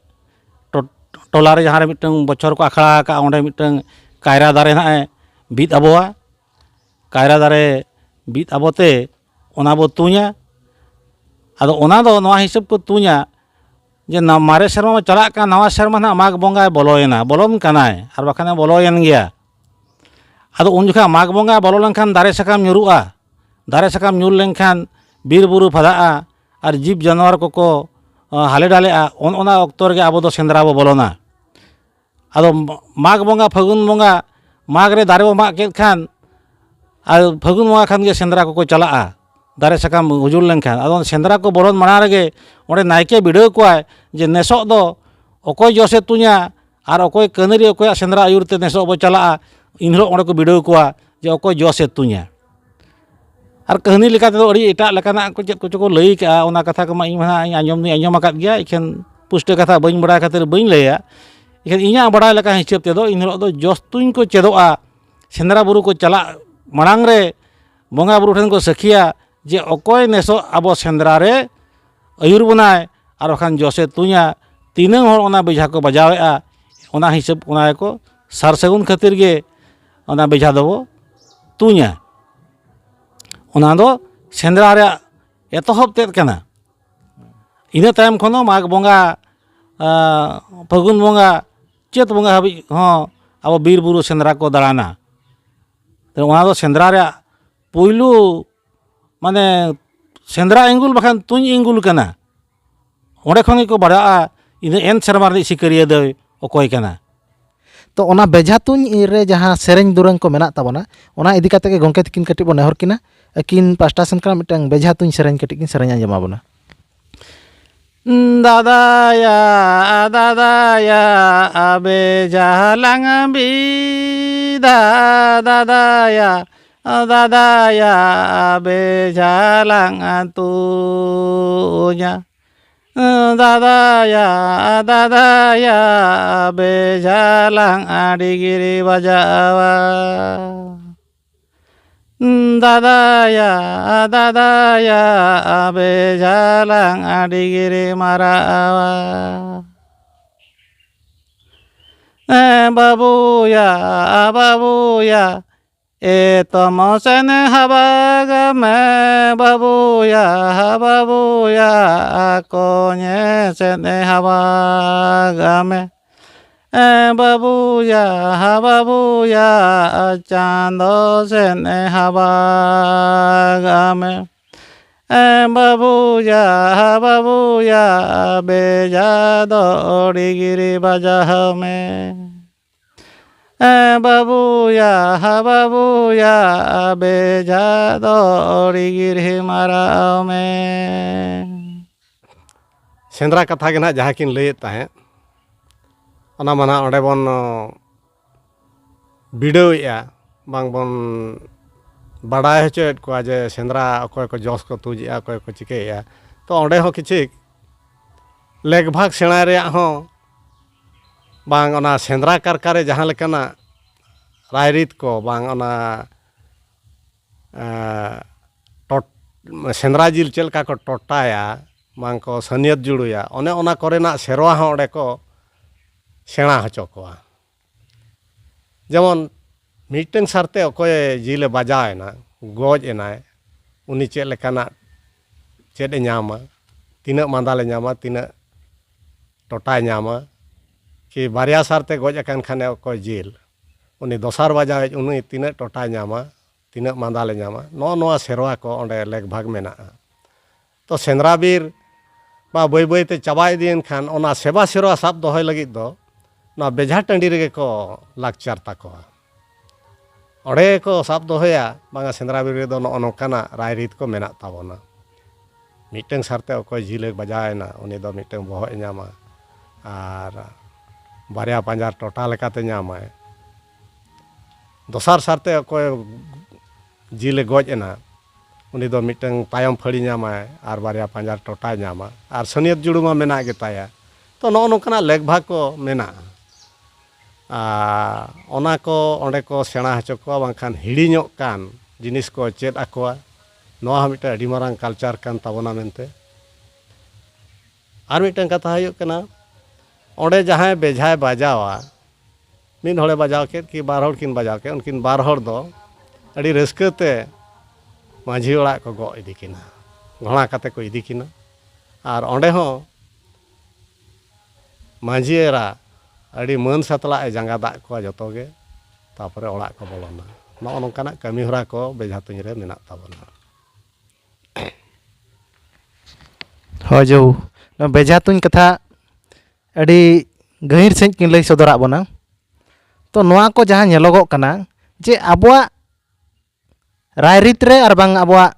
ᱴᱚ-, ᱴᱚᱞᱟ ᱨᱮ ᱡᱟᱦᱟᱸ ᱨᱮ ᱢᱤᱫᱴᱟᱝ ᱵᱚᱪᱷᱚᱨ ᱠᱚ ᱟᱠᱷᱲᱟ ᱟᱠᱟᱫᱼᱟ, ᱚᱸᱰᱮ ᱢᱤᱫᱴᱟᱝ ᱠᱟᱭᱨᱟ ᱫᱟᱨᱮ ᱦᱟᱸᱜ ᱮ ᱵᱤᱫ ᱟᱵᱚᱣᱟ᱾ ᱠᱟᱭᱨᱟ ᱫᱟᱨᱮ ᱵᱤᱫ ᱟᱵᱚ ᱛᱮ ᱚᱱᱟ ᱵᱚ ᱛᱩᱧᱟ᱾ ᱟᱫᱚ ᱚᱱᱟ ᱫᱚ ᱱᱚᱣᱟ ᱦᱤᱥᱟᱹᱵ ᱠᱚ ᱛᱩᱧᱟ ᱡᱮ ᱱᱟ-, ᱢᱟᱨᱮ ᱥᱮᱨᱢᱟ ᱢᱟ ᱪᱟᱞᱟᱜ ᱠᱟᱱ, ᱱᱟᱣᱟ ᱥᱮᱨᱢᱟ ᱱᱟᱦᱟᱜ ᱢᱟᱜᱽ ᱵᱚᱸᱜᱟᱭ ᱵᱚᱞᱚᱭᱮᱱᱟ, ᱵᱚᱞᱚᱱ ᱠᱟᱱᱟᱭ, ᱟᱨ ᱵᱟᱠᱷᱟᱱᱮ ᱵᱚᱞᱚᱭᱮᱱ ᱜᱮᱭᱟ᱾ ᱟᱫᱚ ᱩᱱ ᱡᱚᱠᱷᱟᱜ ᱢᱟᱜᱽ ᱵᱚᱸᱜᱟ ᱵᱚᱞᱚ ᱞᱮᱱᱠᱷᱟᱱ ᱫᱟᱨᱮ ᱥᱟᱠᱟᱢ ᱧᱩᱨᱩᱜᱼᱟ᱾ ᱫᱟᱨᱮ ᱥᱟᱠᱟᱢ ᱧᱩᱨ ᱞᱮᱱᱠᱷᱟᱱ ᱵᱤᱨ ᱵᱩᱨᱩ ᱯᱷᱟᱫᱟᱜᱼᱟ ᱟᱨ ᱡᱤᱵᱽ ᱡᱟᱱᱣᱟᱨ ᱠᱚᱠᱚ, ᱟ, ᱦᱟᱞᱮ ᱰᱟᱞᱮᱜᱼᱟ᱾ ᱚᱱ-, ᱚᱱᱟ ᱚᱠᱛᱚ ᱨᱮᱜᱮ ᱟᱵᱚ ᱫᱚ ᱥᱮᱸᱫᱽᱨᱟ ᱵᱚ ᱵᱚᱞᱚᱱᱟ᱾ ᱟᱫᱚ ᱢᱟᱜᱽ ᱵᱚᱸᱜᱟ, ᱯᱷᱟᱹᱜᱩᱱ ᱵᱚᱸᱜᱟ, ᱢᱟᱜᱽ ᱨᱮ ᱫᱟᱨᱮ ᱵᱚ ᱢᱟᱜ ᱠᱮᱫ ᱠᱷᱟᱱ ᱟᱨ ᱯᱷᱟᱹᱜᱩᱱ ᱵᱚᱸᱜᱟ ᱠᱷᱟᱱ ᱜᱮ ᱥᱮᱸᱫᱽᱨᱟ ᱠᱚᱠᱚ ᱪᱟᱞᱟᱜᱼᱟ, ᱫᱟᱨᱮ ᱥᱟᱠᱟᱢ ᱩᱡᱩᱲ ᱞᱮᱱᱠᱷᱟᱱ᱾ ᱟᱫᱚ ᱥᱮᱸᱫᱽᱨᱟ ᱠᱚ ᱵᱚᱞᱚᱱ ᱢᱟᱲᱟᱝ ᱨᱮᱜᱮ ᱚᱸᱰᱮ ᱱᱟᱭᱠᱮ ᱵᱤᱰᱟᱹᱣ ᱠᱚᱣᱟᱭ ᱡᱮ ᱱᱮᱥᱚᱜ ᱫᱚ ᱚᱠᱚᱭ ᱡᱚᱥᱮ ᱛᱩᱧᱟ ᱟᱨ ᱚᱠᱚᱭ ᱠᱟᱹᱱᱟᱹᱨᱤ, ᱚᱠᱚᱭᱟᱜ ᱥᱮᱸᱫᱽᱨᱟ ᱟᱹᱭᱩᱨ ᱛᱮ ᱱᱮᱥᱚᱜ ᱵᱚ ᱪᱟᱞᱟᱜᱼᱟ, ᱤᱱ ᱦᱤᱞᱳᱜ ᱚᱸᱰᱮ ᱠᱚ ᱵᱤᱰᱟᱹᱣ ᱠᱚᱣᱟ ᱡᱮ ᱚᱠᱚᱭ ᱡᱚᱥᱮ ᱛᱩᱧᱟ᱾ ᱟᱨ ᱠᱟᱹᱦᱱᱤ ᱞᱮᱠᱟ ᱛᱮᱫᱚ ᱟᱹᱰᱤ ᱮᱴᱟᱜ ᱞᱮᱠᱟᱱᱟᱜ ᱠᱚ ᱪᱮᱫ ᱠᱚᱪᱚ ᱠᱚ ᱞᱟᱹᱭ ᱠᱟᱜᱼᱟ, ᱚᱱᱟ ᱠᱟᱛᱷᱟ ᱠᱚᱢᱟ ᱤᱧ ᱢᱟ ᱱᱟᱦᱟᱜ ᱤᱧ ᱟᱸᱡᱚᱢ ᱫᱩᱧ ᱟᱸᱡᱚᱢ ᱟᱠᱟᱫ ᱜᱮᱭᱟ, ᱤᱠᱷᱟᱹᱱ ᱯᱩᱥᱴᱟᱹ ᱠᱟᱛᱷᱟ ᱵᱟᱹᱧ ᱵᱟᱲᱟᱭ ᱠᱷᱟᱹᱛᱤᱨ ᱵᱟᱹᱧ ᱞᱟᱹᱭᱟ᱾ ᱤᱠᱷᱟᱹᱱ ᱤᱧᱟᱹᱜ ᱵᱟᱲᱟᱭ ᱞᱮᱠᱟ ᱦᱤᱥᱟᱹᱵ ᱛᱮᱫᱚ ᱤᱱ ᱦᱤᱞᱳᱜ ᱫᱚ ᱡᱚᱥ ᱛᱩᱧ ᱠᱚ ᱪᱮᱫᱚᱜᱼᱟ᱾ ᱥᱮᱸᱫᱽᱨᱟ ᱵᱩᱨᱩ ᱠᱚ ᱪᱟᱞᱟᱜ ᱢᱟᱲᱟᱝ ᱨᱮ ᱵᱚᱸᱜᱟ ᱵᱩᱨᱩ ᱴᱷᱮᱱ ᱠᱚ ᱥᱟᱹᱠᱷᱤᱭᱟ ᱡᱮ ᱚᱠᱚᱭ ᱱᱮᱥᱚᱜ ᱟᱵᱚ ᱥᱮᱸᱫᱽᱨᱟ ᱨᱮ ᱟᱹᱭᱩᱨ ᱵᱚᱱᱟᱭ ᱟᱨ ᱵᱟᱠᱷᱟᱱ ᱡᱚᱥᱮ ᱛᱩᱧᱟ, ᱛᱤᱱᱟᱹᱝ ᱦᱚᱲ ᱚᱱᱟ ᱵᱮᱡᱷᱟ ᱠᱚ ᱵᱟᱡᱟᱣᱮᱫᱼᱟ, ᱚᱱᱟ ᱦᱤᱥᱟᱹᱵ ᱚᱱᱟ ᱜᱮᱠᱚ ᱥᱟᱨ ᱥᱟᱹᱜᱩᱱ ᱠᱷᱟᱹᱛᱤᱨ ᱜᱮ ᱚᱱᱟ ᱵᱮᱡᱷᱟ ᱫᱚᱵᱚ ᱛᱩᱧᱟ᱾ ᱚᱱᱟ ᱫᱚ ᱥᱮᱸᱫᱽᱨᱟ ᱨᱮᱭᱟᱜ ᱮᱛᱚᱦᱚᱵ ᱛᱮᱫ ᱠᱟᱱᱟ᱾ ᱤᱱᱟᱹ ᱛᱟᱭᱚᱢ ᱠᱷᱚᱱ ᱫᱚ ᱢᱟᱜᱽ ᱵᱚᱸᱜᱟ, ᱟ, ᱯᱷᱟᱹᱜᱩᱱ ᱵᱚᱸᱜᱟ, ᱪᱟᱹᱛ ᱵᱚᱸᱜᱟ ᱦᱟᱹᱵᱤᱡ ᱦᱚᱸ ᱟᱵᱚ ᱵᱤᱨ ᱵᱩᱨᱩ ᱥᱮᱸᱫᱽᱨᱟ ᱠᱚ ᱫᱟᱬᱟᱱᱟ᱾ ᱛᱚ, ᱚᱱᱟ ᱫᱚ ᱥᱮᱸᱫᱽᱨᱟ ᱨᱮᱭᱟᱜ ᱯᱩᱭᱞᱩ, ᱢᱟᱱᱮ, ᱥᱮᱸᱫᱽᱨᱟ ᱮᱸᱜᱩᱞ ᱵᱟᱠᱷᱟᱱ ᱛᱩᱧ ᱮᱸᱜᱩᱞ ᱠᱟᱱᱟ᱾ ᱚᱸᱰᱮ ᱠᱷᱚᱱ ᱜᱮᱠᱚ ᱵᱟᱲᱟᱜᱼᱟ ᱤᱱᱟᱹ ᱮᱱ ᱥᱮᱨᱢᱟ ᱨᱤᱱᱤᱡ ᱥᱤᱠᱟᱹᱨᱤᱭᱟᱹ ᱫᱚᱭ ᱚᱠᱚᱭ ᱠᱟᱱᱟ᱾ ᱛᱚ, ᱚᱱᱟ ᱵᱮᱡᱷᱟ ᱛᱩᱧ ᱨᱮ ᱡᱟᱦᱟᱸ ᱥᱮᱨᱮᱧ ᱫᱩᱨᱟᱹᱝ ᱠᱚ ᱢᱮᱱᱟᱜ ᱛᱟᱵᱚᱱᱟ, ᱚᱱᱟ ᱤᱫᱤ ᱠᱟᱛᱮ ᱜᱮ ᱜᱚᱢᱠᱮ ᱛᱤᱠᱤᱱ ᱠᱟᱹᱴᱤᱡ ᱵᱚᱱ ᱱᱮᱦᱚᱨ ᱠᱤᱱᱟ᱾ ᱟᱹᱠᱤᱱ ᱯᱟᱥᱴᱟ ᱥᱮᱱ ᱠᱷᱚᱱᱟᱜ ᱢᱤᱫᱴᱟᱝ ᱵᱮᱡᱷᱟ ᱛᱩᱧ ᱥᱮᱨᱮᱧ ᱠᱟᱹᱴᱤᱡ ᱠᱤᱱ ᱥᱮᱨᱮᱧ ᱟᱸᱡᱚᱢ ᱟᱵᱚᱱᱟ᱾ ᱫᱟᱫᱟᱭᱟ, ᱫᱟᱫᱟᱭᱟ, ᱟᱵᱮ ᱡᱟᱦᱟᱞᱟᱝ ᱵᱤᱫᱟ, ᱫᱟᱫᱟᱭᱟ, ᱫᱟᱫᱟᱭᱟ, ᱟᱵᱮ ᱡᱟᱦᱟᱞᱟᱝ ᱛᱩᱧᱟ᱾ ᱫᱟᱫᱟᱭᱟ, ᱫᱟᱫᱟᱭᱟ, ᱟᱵᱮ ᱡᱟᱦᱟᱞᱟᱝ ᱰᱤᱜᱽᱨᱤ ᱵᱟᱡᱟᱣᱟ᱾ ᱫᱟᱫᱟᱭᱟ, ᱫᱟᱫᱟᱭᱟ, ᱵᱮᱡᱷᱟ ᱞᱟᱝ ᱟᱹᱰᱤ ᱜᱤᱨᱤ ᱢᱟᱨᱟᱣᱟ᱾ ᱮ ᱵᱟᱹᱵᱩᱭᱟ, ᱵᱟᱹᱵᱩᱭᱟ, ᱮᱛᱚᱢ ᱥᱮᱱ ᱦᱟᱵᱟᱜ ᱢᱮ, ᱵᱟᱹᱵᱩᱭᱟ, ᱵᱟᱹᱵᱩᱭᱟ, ᱠᱚᱧᱮ ᱥᱮᱱ ᱦᱟᱵᱟᱜ ᱢᱮ᱾ ᱮ ᱵᱟᱹᱵᱩᱭᱟ, ᱵᱟᱹᱵᱩᱭᱟ, ᱪᱟᱸᱫᱚ ᱥᱮᱱ ᱦᱟᱵᱟᱜ ᱢᱮ᱾ ᱮ ᱵᱟᱹᱵᱩᱭᱟ, ᱵᱟᱹᱵᱩᱭᱟ, ᱵᱮᱡᱟ ᱫᱚ ᱟᱹᱰᱤ ᱜᱤᱨᱤ ᱵᱟᱡᱟᱣ ᱢᱮ᱾ ᱮ ᱵᱟᱹᱵᱩᱭᱟ, ᱵᱟᱹᱵᱩᱭᱟ, ᱵᱮᱡᱟ ᱫᱚ ᱟᱹᱰᱤ ᱜᱤᱨᱤ ᱢᱟᱨᱟᱣ ᱢᱮ᱾ ᱥᱮᱸᱫᱽᱨᱟ ᱠᱟᱛᱷᱟ ᱜᱮ ᱱᱟᱦᱟᱜ ᱡᱟᱦᱟᱸ ᱠᱤᱱ ᱞᱟᱹᱭᱮᱫ ᱛᱟᱦᱮᱸᱫ, ᱚᱱᱟ ᱢᱟ ᱱᱟᱦᱟᱜ ᱚᱸᱰᱮ ᱵᱚᱱ ᱵᱤᱰᱟᱹᱣᱮᱫᱼᱟ, ᱵᱟᱝ ᱵᱚᱱ ᱵᱟᱰᱟᱭ ᱦᱚᱪᱚᱭᱮᱫ ᱠᱚᱣᱟ ᱡᱮ ᱥᱮᱸᱫᱽᱨᱟ ᱚᱠᱚᱭ ᱠᱚ ᱡᱚᱥ ᱠᱚ ᱛᱩᱡᱮᱜᱼᱟ, ᱚᱠᱚᱭ ᱠᱚ ᱪᱤᱠᱟᱹᱭᱮᱫᱼᱟ᱾ ᱛᱚ ᱚᱸᱰᱮ ᱦᱚᱸ ᱠᱤᱪᱷᱤ ᱞᱮᱠ ᱵᱷᱟᱜᱽ ᱥᱮᱬᱟᱭ ᱨᱮᱭᱟᱜ ᱦᱚᱸ, ᱵᱟᱝ ᱚᱱᱟ ᱥᱮᱸᱫᱽᱨᱟ ᱠᱟᱨᱠᱟ ᱨᱮ ᱡᱟᱦᱟᱸ ᱞᱮᱠᱟᱱᱟᱜ ᱨᱟᱭᱨᱤᱛ ᱠᱚ, ᱵᱟᱝ ᱚᱱᱟ, ᱮᱸ, ᱴᱚᱴ-, ᱥᱮᱸᱫᱽᱨᱟ ᱡᱤᱞ ᱪᱮᱫ ᱞᱮᱠᱟ ᱠᱚ ᱴᱚᱴᱟᱭᱟ, ᱵᱟᱝ ᱠᱚ ᱥᱟᱹᱱᱤᱭᱟᱹᱛ ᱡᱩᱲᱩᱭᱟ, ᱚᱱᱮ ᱚᱱᱟ ᱠᱚᱨᱮᱱᱟᱜ ᱥᱮᱨᱣᱟ ᱦᱚᱸ ᱚᱸᱰᱮ ᱠᱚ ᱥᱮᱬᱟ ᱦᱚᱪᱚ ᱠᱚᱣᱟ᱾ ᱡᱮᱢᱚᱱ ᱢᱤᱫᱴᱟᱝ ᱥᱟᱨᱛᱮ ᱚᱠᱚᱭ ᱡᱤᱞᱮ ᱵᱟᱡᱟᱣ ᱮᱱᱟ, ᱜᱚᱡ ᱮᱱᱟᱭ, ᱩᱱᱤ ᱪᱮᱫ ᱞᱮᱠᱟᱱᱟᱜ, ᱪᱮᱫ ᱮ ᱧᱟᱢᱟ, ᱛᱤᱱᱟᱹᱜ ᱢᱟᱸᱫᱟᱞᱮ ᱧᱟᱢᱟ, ᱛᱤᱱᱟᱹᱜ ᱴᱚᱴᱟᱭ ᱧᱟᱢᱟ, ᱠᱤ ᱵᱟᱨᱭᱟ ᱥᱟᱨᱛᱮ ᱜᱚᱡ ᱟᱠᱟᱱ ᱠᱷᱟᱱᱮ ᱚᱠᱚᱭ ᱡᱤᱞ, ᱩᱱᱤ ᱫᱚᱥᱟᱨ ᱵᱟᱡᱟᱣᱤᱡ ᱩᱱᱤ ᱛᱤᱱᱟᱹᱜ ᱴᱚᱴᱟᱭ ᱧᱟᱢᱟ, ᱛᱤᱱᱟᱹᱜ ᱢᱟᱸᱫᱟᱞᱮ ᱧᱟᱢᱟ, ᱱᱚᱜᱼᱚ ᱱᱚᱣᱟ ᱥᱮᱨᱣᱟ ᱠᱚ ᱚᱸᱰᱮ ᱞᱮᱠ ᱵᱷᱟᱜᱽ ᱢᱮᱱᱟᱜᱼᱟ᱾ ᱛᱚ ᱥᱮᱸᱫᱽᱨᱟ ᱵᱤᱨ ᱢᱟ ᱵᱟᱹᱭ ᱵᱟᱹᱭᱛᱮ ᱪᱟᱵᱟ ᱤᱫᱤᱭᱮᱱ ᱠᱷᱟᱱ, ᱚᱱᱟ ᱥᱮᱵᱟ ᱥᱮᱨᱣᱟ ᱥᱟᱵ ᱫᱚᱦᱚᱭ ᱞᱟᱹᱜᱤᱫ ᱫᱚ ᱱᱚᱣᱟ ᱵᱮᱡᱷᱟ ᱴᱟᱺᱰᱤ ᱨᱮᱜᱮ ᱠᱚ ᱞᱟᱠᱪᱟᱨ ᱛᱟᱠᱚᱣᱟ᱾ ᱚᱸᱰᱮ ᱠᱚ ᱥᱟᱵ ᱫᱚᱦᱚᱭᱟ, ᱵᱟᱝᱟ ᱥᱮᱸᱫᱽᱨᱟ ᱵᱤᱨ ᱨᱮᱫᱚ ᱱᱚᱜᱼᱚ ᱱᱚᱝᱠᱟᱱᱟᱜ ᱨᱟᱭᱨᱤᱛ ᱠᱚ ᱢᱮᱱᱟᱜ ᱛᱟᱵᱚᱱᱟ᱾ ᱢᱤᱫᱴᱟᱝ ᱥᱟᱨᱛᱮ ᱚᱠᱚᱭ ᱡᱤᱞᱮ ᱵᱟᱡᱟᱣᱮᱱᱟ, ᱩᱱᱤ ᱫᱚ ᱢᱤᱫᱴᱟᱝ ᱵᱚᱦᱚᱜ ᱮ ᱧᱟᱢᱟ, ᱟᱨ ᱵᱟᱨᱭᱟ ᱯᱟᱸᱡᱟ ᱴᱚᱴᱟ ᱞᱮᱠᱟᱛᱮ ᱧᱟᱢᱟᱭ᱾ ᱫᱚᱥᱟᱨ ᱥᱟᱨᱛᱮ ᱚᱠᱚᱭ ᱡᱤᱞᱮ ᱜᱚᱡ ᱮᱱᱟ, ᱩᱱᱤ ᱫᱚ ᱢᱤᱫᱴᱟᱝ ᱛᱟᱭᱚᱢ ᱯᱷᱟᱹᱲᱤ ᱧᱟᱢᱟᱭ ᱟᱨ ᱵᱟᱨᱭᱟ ᱯᱟᱸᱡᱟ ᱴᱚᱴᱟᱭ ᱧᱟᱢᱟ, ᱟᱨ ᱥᱟᱹᱱᱤᱭᱟᱹᱛ ᱡᱩᱲᱩ ᱢᱟ ᱢᱮᱱᱟᱜ ᱜᱮᱛᱟᱭᱟ᱾ ᱛᱚ ᱱᱚᱜᱼᱚ ᱱᱚᱝᱠᱟᱱᱟᱜ ᱞᱮᱠ ᱵᱷᱟᱜᱽ ᱠᱚ ᱢᱮᱱᱟᱜᱼᱟ᱾ ᱟᱨ ᱚᱱᱟ ᱠᱚ ᱚᱸᱰᱮ ᱠᱚ ᱥᱮᱬᱟ ᱦᱚᱪᱚ ᱠᱚᱣᱟ, ᱵᱟᱝᱠᱷᱟᱱ ᱦᱤᱲᱤᱧᱚᱜ ᱠᱟᱱ ᱡᱤᱱᱤᱥ ᱠᱚ ᱪᱮᱫ ᱟᱠᱚᱣᱟ᱾ ᱱᱚᱣᱟ ᱦᱚᱸ ᱢᱤᱫᱴᱮᱱ ᱟᱹᱰᱤ ᱢᱟᱨᱟᱝ ᱠᱟᱞᱪᱟᱨ ᱠᱟᱱ ᱛᱟᱵᱚᱱᱟ ᱢᱮᱱᱛᱮ᱾ ᱟᱨ ᱢᱤᱫᱴᱮᱱ ᱠᱟᱛᱷᱟ ᱦᱩᱭᱩᱜ ᱠᱟᱱᱟ, ᱚᱸᱰᱮ ᱡᱟᱦᱟᱸᱭ ᱵᱮᱡᱷᱟᱭ ᱵᱟᱡᱟᱣᱟ, ᱢᱤᱫ ᱦᱚᱲᱮ ᱵᱟᱡᱟᱣ ᱠᱮᱫ ᱠᱤ ᱵᱟᱨ ᱦᱚᱲ ᱠᱤᱱ ᱵᱟᱡᱟᱣ ᱠᱮᱫ, ᱩᱱᱠᱤᱱ ᱵᱟᱨ ᱦᱚᱲ ᱫᱚ ᱟᱹᱰᱤ ᱨᱟᱹᱥᱠᱟᱹ ᱛᱮ ᱢᱟᱹᱡᱷᱤ ᱚᱲᱟᱜ ᱠᱚ ᱜᱚᱜ ᱤᱫᱤ ᱠᱤᱱᱟ, ᱜᱷᱚᱲᱟ ᱠᱟᱛᱮ ᱠᱚ ᱤᱫᱤ ᱠᱤᱱᱟ᱾ ᱟᱨ ᱚᱸᱰᱮ ᱦᱚᱸ ᱢᱟᱹᱡᱷᱤ ᱮᱨᱟ ᱟᱹᱰᱤ ᱢᱟᱹᱱ ᱥᱟᱛᱞᱟᱜ ᱮ ᱡᱟᱸᱜᱟ ᱫᱟᱜ ᱠᱚᱣᱟ ᱡᱚᱛᱚ ᱜᱮ, ᱛᱟᱯᱚᱨᱮ ᱚᱲᱟᱜ ᱠᱚ ᱵᱚᱞᱚᱱᱟ᱾ ᱱᱚᱜᱼᱚ ᱱᱚᱝᱠᱟᱱᱟᱜ ᱠᱟᱹᱢᱤ ᱦᱚᱨᱟ ᱠᱚ ᱵᱮᱡᱷᱟ ᱛᱩᱧ ᱨᱮ ᱢᱮᱱᱟᱜ ᱛᱟᱵᱚᱱᱟ᱾ ᱦᱳᱭ ᱡᱳ, ᱱᱚᱣᱟ ᱵᱮᱡᱷᱟ ᱛᱩᱧ ᱠᱟᱛᱷᱟ ᱟᱹᱰᱤ ᱜᱟᱹᱦᱤᱨ ᱥᱟᱺᱦᱤᱡ ᱠᱤᱱ ᱞᱟᱹᱭ ᱥᱚᱫᱚᱨᱟᱜ ᱵᱚᱱᱟ᱾ ᱛᱚ ᱱᱚᱣᱟ ᱠᱚ ᱡᱟᱦᱟᱸ ᱧᱮᱞᱚᱜᱚᱜ ᱠᱟᱱᱟ ᱡᱮ ᱟᱵᱚᱣᱟᱜ ᱨᱟᱭᱨᱤᱛ ᱨᱮ ᱟᱨ ᱵᱟᱝ ᱟᱵᱚᱣᱟᱜ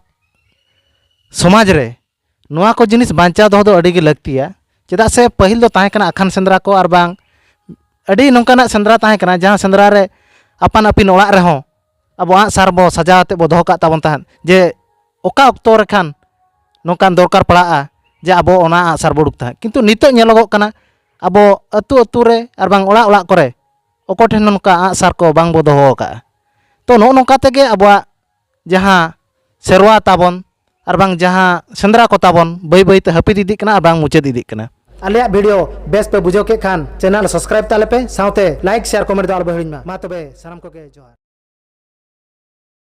ᱥᱚᱢᱟᱡᱽ ᱨᱮ ᱱᱚᱣᱟ ᱠᱚ ᱡᱤᱱᱤᱥ ᱵᱟᱧᱪᱟᱣ ᱫᱚᱦᱚ ᱫᱚ ᱟᱹᱰᱤ ᱜᱮ ᱞᱟᱹᱠᱛᱤᱭᱟ᱾ ᱪᱮᱫᱟᱜ ᱥᱮ ᱯᱟᱹᱦᱤᱞ ᱫᱚ ᱛᱟᱦᱮᱸ ᱠᱟᱱᱟ ᱟᱠᱷᱟᱱ ᱥᱮᱸᱫᱽᱨᱟ ᱠᱚ ᱟᱨ ᱵᱟᱝ ᱟᱹᱰᱤ ᱱᱚᱝᱠᱟᱱᱟᱜ ᱥᱮᱸᱫᱽᱨᱟ ᱛᱟᱦᱮᱸ ᱠᱟᱱᱟ ᱡᱟᱦᱟᱸ ᱥᱮᱸᱫᱽᱨᱟ ᱨᱮ ᱟᱯᱟᱱ ᱟᱹᱯᱤᱱ ᱚᱲᱟᱜ ᱨᱮᱦᱚᱸ ᱟᱵᱚ ᱟᱸᱜ ᱥᱟᱨ ᱵᱚ ᱥᱟᱡᱟᱣ ᱟᱛᱮᱫ ᱵᱚ ᱫᱚᱦᱚ ᱠᱟᱜ ᱛᱟᱵᱚᱱ ᱛᱟᱦᱮᱸᱫ, ᱡᱮ ᱚᱠᱟ ᱚᱠᱛᱚ ᱨᱮᱠᱷᱟᱱ ᱱᱚᱝᱠᱟᱱ ᱫᱚᱨᱠᱟᱨ ᱯᱟᱲᱟᱜᱼᱟ ᱡᱮ ᱟᱵᱚ ᱚᱱᱟ ᱟᱸᱜ ᱥᱟᱨ ᱵᱚ ᱩᱰᱩᱠ ᱛᱟᱦᱮᱸᱫ᱾ ᱠᱤᱱᱛᱩ ᱱᱤᱛᱚᱜ ᱧᱮᱞᱚᱜᱚᱜ ᱠᱟᱱᱟ ᱟᱵᱚ ᱟᱹᱛᱩ ᱟᱹᱛᱩ ᱨᱮ ᱟᱨ ᱵᱟᱝ ᱚᱲᱟᱜ ᱚᱲᱟᱜ ᱠᱚᱨᱮ ᱚᱠᱚᱭ ᱴᱷᱮᱱ ᱱᱚᱝᱠᱟ ᱟᱸᱜ ᱥᱟᱨ ᱠᱚ ᱵᱟᱝ ᱵᱚ ᱫᱚᱦᱚ ᱟᱠᱟᱫᱼᱟ᱾ ᱛᱚ ᱱᱚᱜᱼᱚ ᱱᱚᱝᱠᱟ ᱛᱮᱜᱮ ᱟᱵᱚᱣᱟᱜ ᱡᱟᱦᱟᱸ ᱥᱮᱨᱣᱟ ᱛᱟᱵᱚᱱ ᱟᱨ ᱵᱟᱝ ᱡᱟᱦᱟᱸ ᱥᱮᱸᱫᱽᱨᱟ ᱠᱚ ᱛᱟᱵᱚᱱ ᱵᱟᱹᱭ ᱵᱟᱹᱭ ᱛᱮ ᱦᱟᱹᱯᱤᱫ ᱤᱫᱤᱜ ᱠᱟᱱᱟ ᱟᱨ ᱵᱟᱝ ᱢᱩᱪᱟᱹᱫ ᱤᱫᱤᱜ ᱠᱟᱱᱟ᱾ ᱟᱞᱮᱭᱟᱜ ᱵᱷᱤᱰᱤᱭᱳ ᱵᱮᱥ ᱯᱮ ᱵᱩᱡᱷᱟᱹᱣ ᱠᱮᱫ ᱠᱷᱟᱱ ᱪᱮᱱᱮᱞ ᱥᱟᱵᱥᱠᱨᱟᱭᱤᱵ ᱛᱟᱞᱮ ᱯᱮ, ᱥᱟᱶᱛᱮ ᱞᱟᱭᱤᱠ, ᱥᱮᱭᱟᱨ, ᱠᱚᱢᱮᱱᱴ ᱫᱚ ᱟᱞᱚ ᱯᱮ ᱦᱤᱲᱤᱧ ᱢᱟ᱾ ᱢᱟ ᱛᱚᱵᱮ ᱥᱟᱱᱟᱢ ᱠᱚᱜᱮ ᱡᱚᱦᱟᱨ᱾